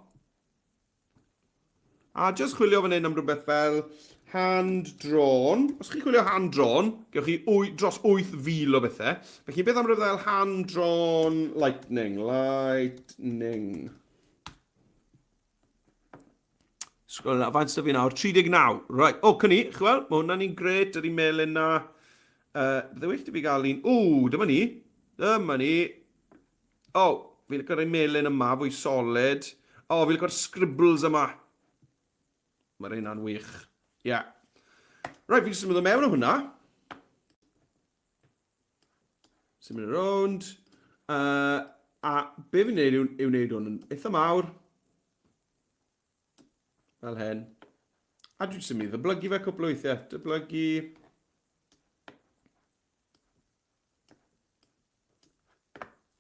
A jyst chwilio fan hyn am rhywbeth fel hand-drawn. Os chi'n chwilio hand-drawn, gewch chi dros 8,000 o bethau. Felly beth am rhywbeth fel hand-drawn lightning? Lightning. Sgol na, faint sydd fi nawr? 39. Right, o, oh, cynni, chi weld, mae hwnna'n un gret, yr un melyn na. Uh, bydde well i fi gael un... O, dyma ni. Dyma ni. O, oh, fi'n licio'r un melyn yma, fwy solid. O, oh, fi'n licio'r scribbles yma. Mae'r un na'n wych. Ie. Yeah. Right, fi'n symud o mewn o hwnna. Symud rownd. Uh, a be fi'n neud yw, yw wneud hwn yn eitha mawr. Fel hyn. A dwi'n symud i ddyblygu fe cwpl o weithiau. Dyblygu.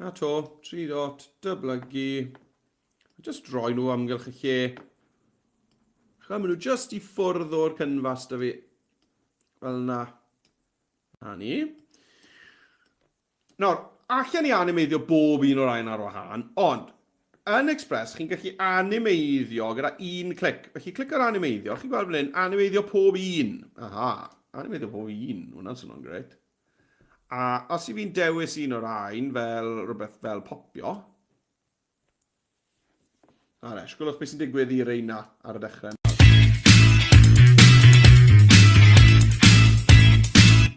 A to, tri dot, dyblygu. Just roi nhw amgylch y lle. Chwa, maen nhw just i ffwrdd o'r cynfas da fi. Fel yna. Na ni. Nawr, Allen i animeiddio bob un o'r rhain ar wahân, ond yn Express chi'n gallu animeiddio gyda un clic. Felly clic ar animeiddio, chi'n gweld fan hyn, animeiddio pob un. Aha, animeiddio pob un, hwnna'n swnio'n grêt. A os i fi'n dewis un o'r rhain fel rhywbeth fel popio, Aresh, gwelwch beth sy'n digwydd i reina ar y dechrau.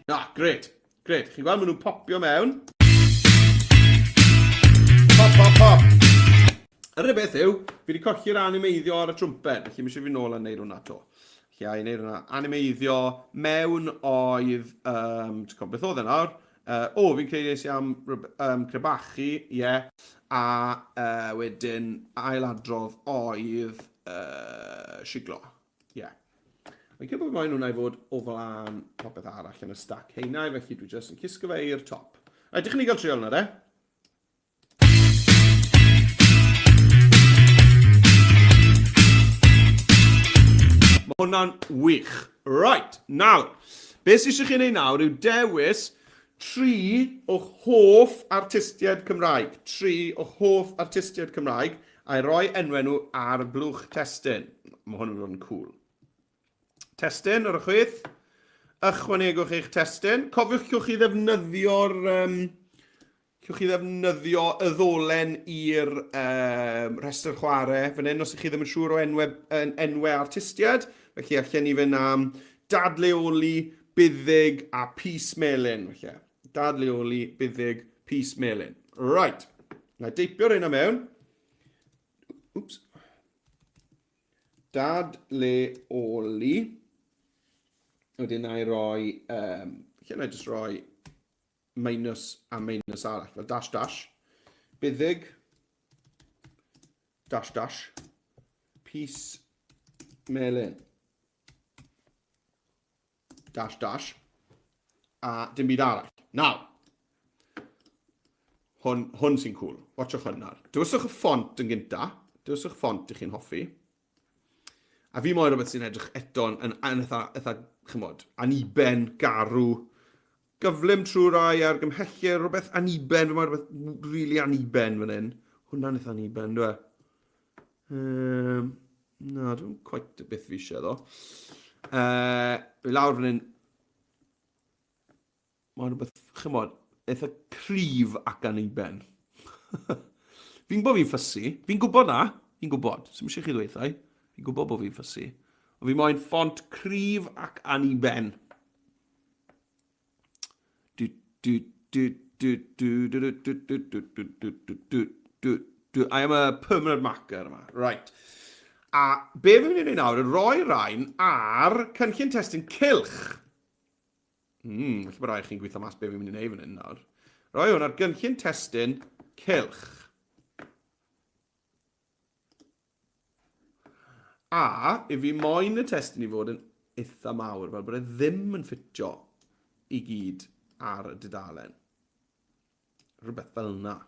Na, gret, gret. Chi'n gweld, maen nhw'n popio mewn. Pop, pop, pop. Yr unig beth yw, fi wedi colli'r animeiddio ar y trwmped, felly mae eisiau fi nôl a wneud hwnna to. Felly, a i wneud hwnna. Animeiddio mewn oedd, um, ti'n cofio beth oedd e nawr? Uh, o, fi'n credu es i am um, crebachu, ie. Yeah. A uh, wedyn ailadrodd oedd uh, siglo. Ie. Yeah. Mae'n credu bod moyn hwnna i fod o flaen popeth arall yn y stac heinau, felly dwi jyst yn cysgo fe i'r top. Rhaid, ydych chi'n gael trial hwnna, de? Mae hwnna'n wych. Right, nawr, beth sydd eisiau chi wneud nawr yw dewis tri o'ch hoff artistiaid Cymraeg. Tri o'ch hoff artistiaid Cymraeg a'i roi enwau nhw ar blwch testun. Mae hwn yn fod yn cool. Testun ar y chwith. Ychwanegwch eich testun. Cofiwch cewch chi ddefnyddio'r um, Cewch chi ddefnyddio y ddolen i'r um, rhestr chwarae fan hyn os ydych chi ddim yn siŵr o enwe, enwe artistiaid. Felly allan ni fynd am dadleoli, buddig a pys melyn. Felly, dadleoli, buddig, pys melyn. Right. Na i deipio'r hyn mewn. Oops. Dadleoli. Wedyn na i roi... Um, lle na i jyst roi minus a minus arall, fel dash dash, buddig, dash dash, pys melyn, dash dash, a dim byd arall. Nawr, hwn, hwn sy'n cool. Watchwch hwn nawr. Dewiswch y ffont yn gynta. Dewiswch ffont ych chi'n hoffi. A fi moyn rhywbeth sy'n edrych eto yn, yn, yn eitha, eitha, chymod, aniben, garw, gyflym trwy rai argymhellir, rhywbeth aniben, fi moyn rhywbeth really aniben fan hyn. Hwna'n eitha aniben, dwi e? Um, na, dwi'n quite beth fi eisiau ddo. Uh, fi lawr fan hyn, Mae'n rhywbeth, chymod, eitha cryf ac anniben. fi'n gwybod fi'n ffysu. Fi'n gwybod na. Fi'n gwybod. Sy'n eisiau chi ddweud thai. Fi'n gwybod bod fi'n ffysu. Ond fi moyn ffont cryf ac anniben. Du, du, du, du, du, du, du, du, du, du, du, du, du, du, du, du. I am a permanent marker yma. Right. A be fi'n mynd i wneud nawr yw roi rhain ar cynllun testun cylch. Mm, felly bod rhaid chi'n gweithio mas be fi'n mynd i wneud fan hyn nawr. Rhoi hwn ar gynllun testun cylch. A, i fi moyn y testun i fod yn eitha mawr, fel bod e ddim yn ffitio i gyd ar y dudalen. Rhywbeth fel yna.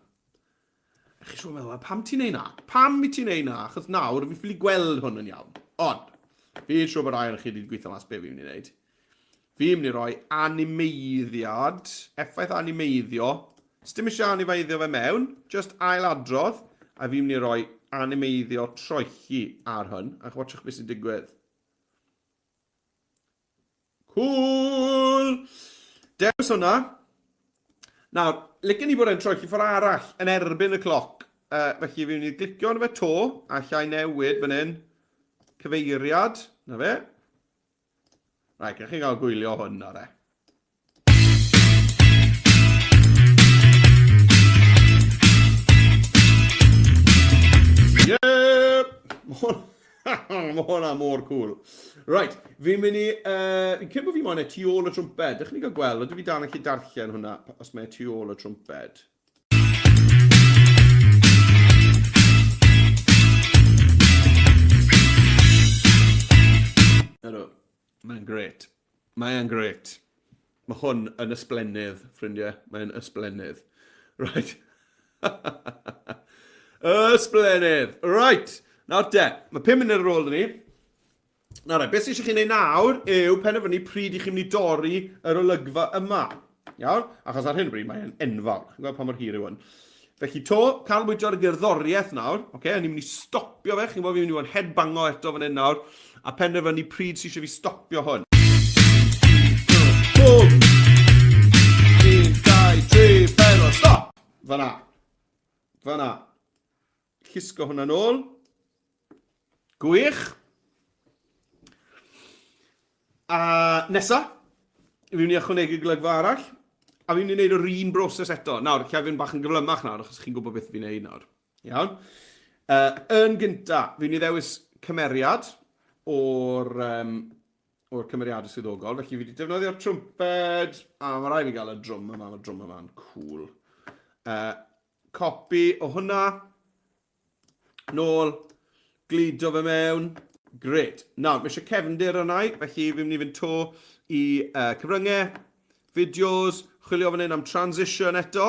A chi siŵr meddwl, pam ti'n neud na? Pam i ti'n neud na? Achos nawr, fi ffili gweld hwn yn iawn. Ond, fi'n siŵr bod rai o'n chi wedi gweithio mas be fi'n mynd i wneud. Fi'n mynd i roi animeiddiad, effaith animeiddio. Sdim eisiau animeiddio fe mewn, just ailadrodd. A fi'n mynd i roi animeiddio troelli ar hwn. A watchwch beth sy'n digwydd. Cool! Dewis hwnna. Nawr, licen i bod e'n troelli ffordd arall, yn erbyn y cloc. Uh, felly fi'n mynd i glicio arno fe to, a llai newid fan hyn. Cyfeiriad, na fe. Right, gewch chi gael gwylio hwn nawr e. Yep! Mae hwnna mor cool. Right, fi'n mynd i... Uh, fi'n credu bod fi moyn e tu ôl y trwmped. Dych chi'n gael gweld, ydw fi dal yn gallu darllen hwnna os mae e tu ôl y trwmped. Ydw, mae'n gret. Mae'n gret. Mae hwn yn ysblennydd, ffrindiau. Mae'n ysblennydd. Right. ysblennydd. Right. Nawr te, mae 5 munud ar ôl ni. Nawr, beth sydd eisiau chi wneud nawr yw penderfynu pryd i chi'n mynd i dorri yr olygfa yma. Iawn? Achos ar hyn o bryd mae'n enfawr. Chi'n gweld pa mor hir yw hwn. Felly to, canolbwyntio ar y gerddoriaeth nawr. Oce, okay, ni'n mynd i stopio fe. Chi'n gwybod fi'n mynd i fod yn headbango eto fan hyn nawr. A penderfynu pryd sy'n eisiau fi stopio hwn. Boom! 1, 2, 3, 4, stop! Fyna. Fyna. Llusgo hwnna nôl. Gwych. A nesa, fi'n mynd i ychwanegu golygfa arall, a fi'n mynd i wneud yr un broses eto. Nawr, lle fi'n bach yn gyflymach nawr, achos chi'n gwybod beth fi'n neud nawr. Iawn. Yn gynta, fi'n mynd i ddewis cymeriad o'r, um, o'r cymeriadau swyddogol. Felly fi wedi defnyddio'r trwmped, a mae rhaid fi gael y drwm yma, mae'r drwm yma'n cool. Copi o hwnna. Nôl, gludo fe mewn. Gret. Nawr, mae eisiau cefndir arna i, felly fi'n mynd i fynd to i cyfryngau, fideos, chwilio fan hyn am transition eto.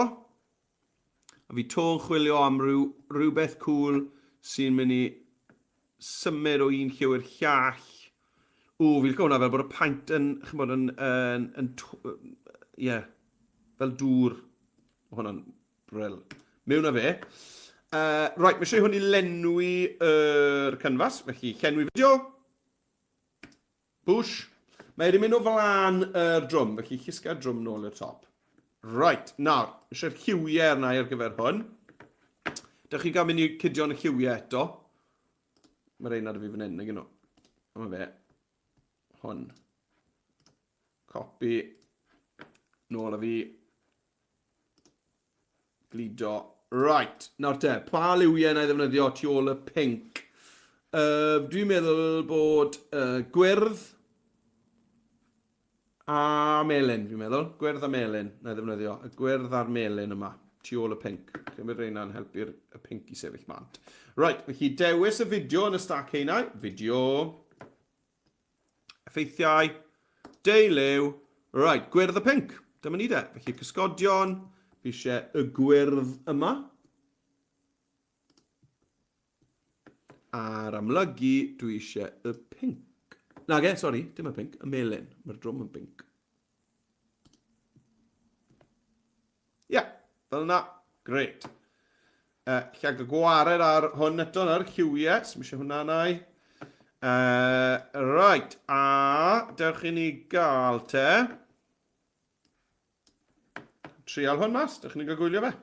A fi to'n chwilio am rhyw, rhywbeth cool sy'n mynd i symud o un lliw i'r llall. Ww, fi'n licio hwnna fel bod y paent yn, ch'mod, yn, yn, yn, ie, yeah, fel dŵr. Mae hwnna'n bril. Mewn â fe. Right, mae eisiau hwn i lenwi yr cynfas, felly llenwi fideo. Bwsh. Mae wedi mynd o flaen yr drwm, felly llusga'r drwm nôl i'r top. Right, nawr, eisiau'r lliwiau arna i ar gyfer hwn. Dewch chi gael mynd i cudio'n y lliwiau eto. Mae rhain ar fi fan hyn, nag nhw. Yma fe. Hwn. Copy. Nôl â fi. Gludo. Right, nawr te, pa liwiau na i ddefnyddio tu ôl y pink? Dwi'n meddwl bod gwyrdd a melyn, fi'n meddwl. Gwyrdd a melyn na i ddefnyddio. Y gwyrdd a'r melyn yma, tu ôl y pink. Cymryd reina'n helpu'r y pink i sefyll mant. Right, felly dewis y fideo yn y stac heinau. Fideo. Effeithiau, deuliw, right, gwyrdd a pink. Dyma ni de. Felly cysgodion, fi eisiau y gwyrdd yma. A'r amlygu, dwi eisiau y pink. Nage, sori, dim y pink, y melyn. Mae'r drwm yn pink. Ie, yeah, fel yna. Great. Lle gael gwared ar hwn eto nawr, lliwiau, sy'n eisiau hwnna yna. Right, a dewch i ni gael te. Trial hwn mas, dewch i ni gael gwylio fe.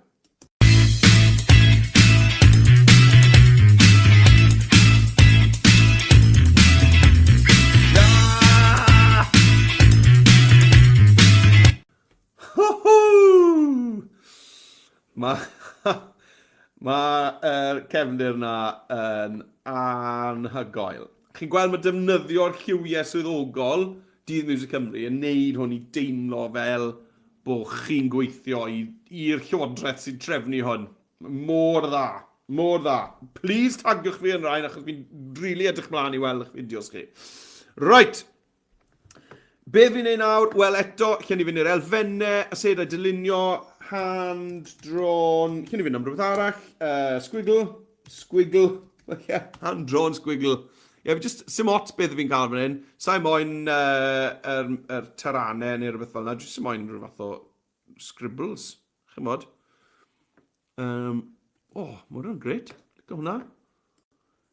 Mae mae'r cefndir 'na yn anhygoel. Chi'n gweld mae defnyddio'r lliwiau swyddogol Dydd Miwsig Cymru yn neud hwn i deimlo fel bod chi'n gweithio i'r llywodraeth sy'n trefnu hwn. Mor dda, mor dda. Please tagiwch fi yn rhain achos fi'n rili edrych mlaen i weld eich fideos chi. Right, Be fi'n neud nawr? Wel eto, lle ni fynd i'r elfennau, asedau dylunio, hand drawn, lle ni fynd am rhywbeth arall, squiggle, squiggle, yeah, hand drawn squiggle. Ie, yeah, fi just, sim ots beth fi'n cael fan hyn. Sa'i moyn yr, er taranau neu rhywbeth fel yna, jyst sim moyn rhyw fath o scribbles, chymod. Oh, mae hwnna'n gret. Licio hwnna.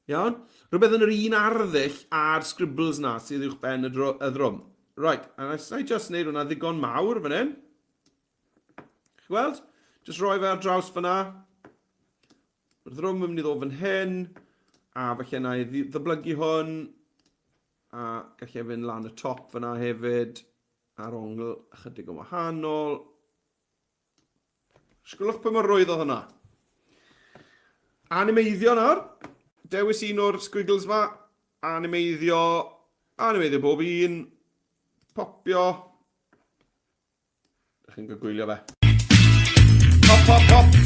Iawn. Rhywbeth yn yr un arddull a'r scribbles na sydd uwch ben y, dro, y ddrwm. Right, a nes i just wneud hwnna ddigon mawr fan hyn. Chi gweld? Just roi fe ar draws fyna. Mae'r ddrwm yn mynd i ddod fan hyn. A falle na i ddyblygu hwn. A gallai fynd lan y top fyna hefyd. Ar ongl ychydig yn wahanol. Sgwlwch pa mor rwydd oedd hwnna. Animeiddio nawr. Dewis un o'r squiggles ma. Animeiddio. Animeiddio bob un. Popio. Ydych chi'n gwylio fe. Pop, pop, pop.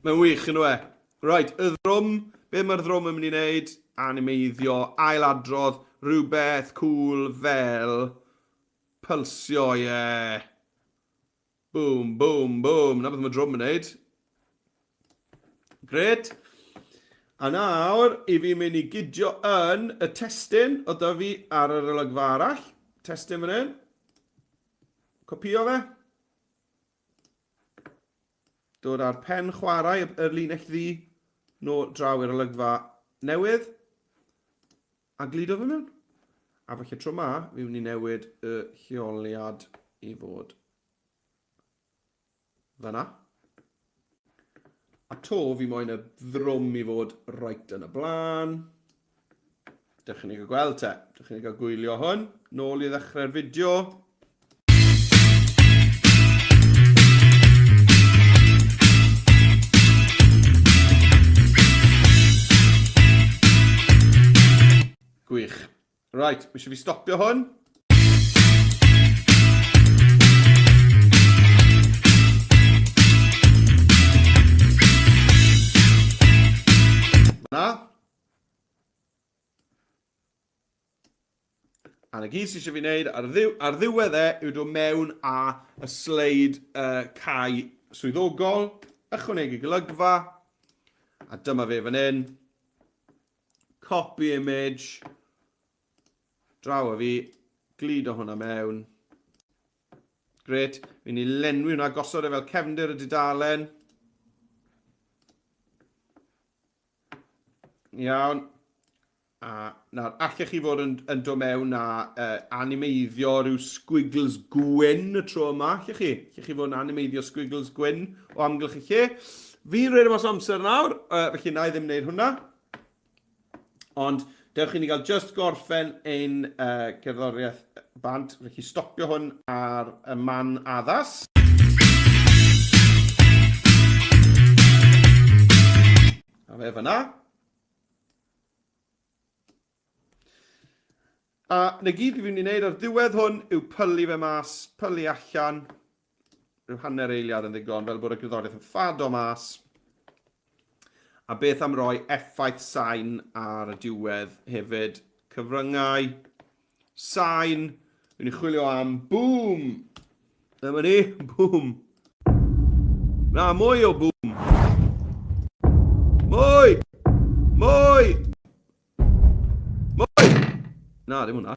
Mae'n wych yn e. Right, y ddrwm. Be mae'r ddrwm yn mynd i wneud? Animeiddio, ailadrodd, rhywbeth cool fel Pylsio, ie! Boom, boom, boom. Na beth mae drwm yn neud. Gret. A nawr, i fi mynd i gydio yn y testun o da fi ar yr olygfa arall. Testun fan hyn. Copio fe. Dod â'r pen chwarae, y linell ddu, nôl draw i'r olygfa newydd. A gludo fe mewn. A falle tro ma, fi mynd i newid y lleoliad i fod Fan'na. A to, fi moyn y ddrwm i fod reit yn y blaen. Dewch i ni gael gweld te. Dewch i ni gael gwylio hwn. Nôl i ddechrau'r fideo. Gwych. Right, mae eisiau fi stopio hwn. Na. A na gyd sydd eisiau fi wneud ar, ddiw, ar ddiwedd e yw dod mewn â y sleid uh, cau swyddogol, ychwanegu golygfa, a dyma fe fan hyn. Copy image. Draw â fi. Gludo hwnna mewn. Gret. Fi'n i lenwi hwnna, gosod e fel cefndir y dudalen. Iawn. A nawr, allech chi fod yn, yn dod mewn a uh, animeiddio rhyw squiggles gwyn y tro yma, allech chi? Allech chi fod yn animeiddio squiggles gwyn o amgylch y lle? Fi'n rhaid mas amser nawr, uh, felly na i ddim wneud hwnna. Ond dewch i ni gael just gorffen ein uh, cerddoriaeth bant, felly stopio hwn ar y man addas. A fe fyna. A na gyd fi'n mynd i wneud ar ddiwedd hwn yw pylu fe mas, pylu allan, rhyw hanner eiliad yn ddigon, fel bod y gerddoriaeth yn ffado mas. A beth am roi effaith sain ar y diwedd hefyd? Cyfryngau, sain, fi'n i chwilio am boom! Dyma ni, boom! Na, mwy o boom! Mwy! Mwy! Mwy! Na, ddim hwnna.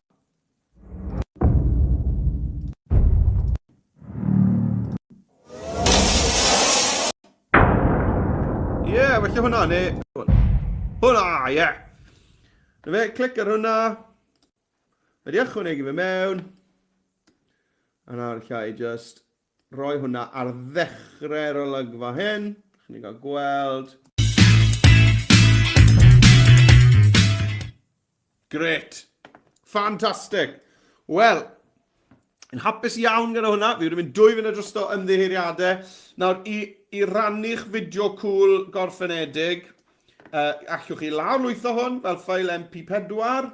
Ie, yeah, felly hwnna, neu... Hwnna, ie! Yeah. Na fe, clic ar hwnna. Wedi ychwanegu fe mewn. A nawr lla i just rhoi hwnna ar ddechrau'r olygfa hyn. Chi'n ni gael gweld. Gret. Fantastic. Wel, yn hapus iawn gyda hwnna. Fi wedi mynd dwy funud drosto ymddiheuriadau. Nawr, i, i rannu'ch fideo cool gorffenedig, uh, allwch chi lawrlwytho hwn fel ffael MP4.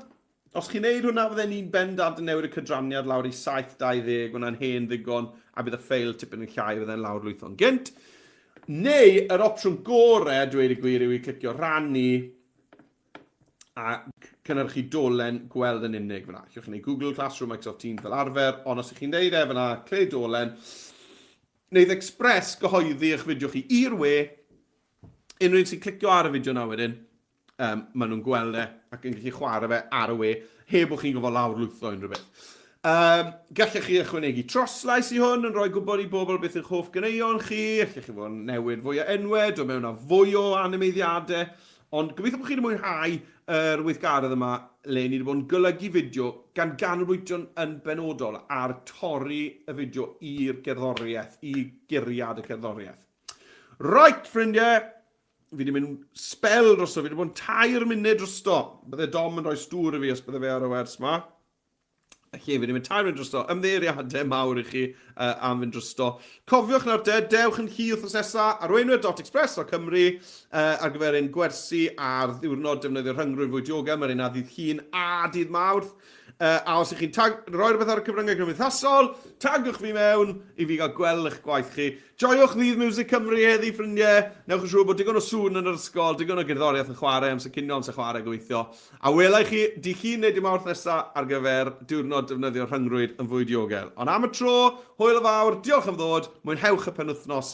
Os chi'n neud hwnna, fydden ni'n bendant yn newid y cydraniad lawr i 720, hwnna'n hen ddigon, a bydd y ffeil tipyn yn llai, fydde'n lawrlwytho'n gynt. Neu, yr opsiwn gore, dweud y gwir, yw i clicio rannu a cynhyrchu dolen gweld yn unig fyna. Allwch chi wneud Google Classroom, Microsoft Teams fel arfer, ond os ych chi'n neud e fyna, creu dolen, wneud Express gyhoeddi eich fideo chi i'r we, unrhyw un sy'n clicio ar y fideo na wedyn, um, maen nhw'n gweld e ac yn gallu chwarae fe ar y we, heb bod chi'n gofod lawr lwytho unrhyw beth. Um, gallech chi ychwanegu troslais i hwn yn rhoi gwybod i bobl beth yw'ch hoff ganeuon chi, allech chi fod yn newid fwy o enwau, dod mewn â fwy o animeiddiadau, ond gobeithio bod chi wedi mwynhau yr weithgaredd yma le ni wedi bod yn golygu fideo gan ganolbwyntio'n yn benodol ar torri y fideo i'r gerddoriaeth, i guriad y cerddoriaeth. Right, ffrindiau, Fi wedi mynd spel drosto, fi wedi bod yn tair munud drosto. Bydde Dom yn rhoi stŵr i fi os bydde fe ar y wers ma. Felly, fi wedi mynd tair munud drosto. Ymddiheuriadau mawr i chi uh, am fynd drosto. Cofiwch nawr te, dewch yn llu wythnos nesaf, arweinwyr.express.cymru uh, ar gyfer ein gwersi ar ddiwrnod defnyddio rhyngrwyd fwy diogel. Mae'r un ar ddydd Llun a dydd Mawrth. Uh, a os ych chi'n tag, rhoi rhywbeth ar y cyfryngau cymdeithasol, tagwch fi mewn i fi gael gweld eich gwaith chi. Joiwch Ddydd Miwsig Cymru heddi, ffrindiau! Newch yn siŵr bod digon o sŵn yn yr ysgol, digon o gerddoriaeth yn chwarae, amser cinio, amser chwarae, gobeithio. A wela i chi dydd Llun neu dydd Mawrth nesa ar gyfer diwrnod defnyddio'r rhyngrwyd yn fwy diogel. Ond am y tro, hwyl yn fawr, diolch am ddod, mwynhewch y penwythnos.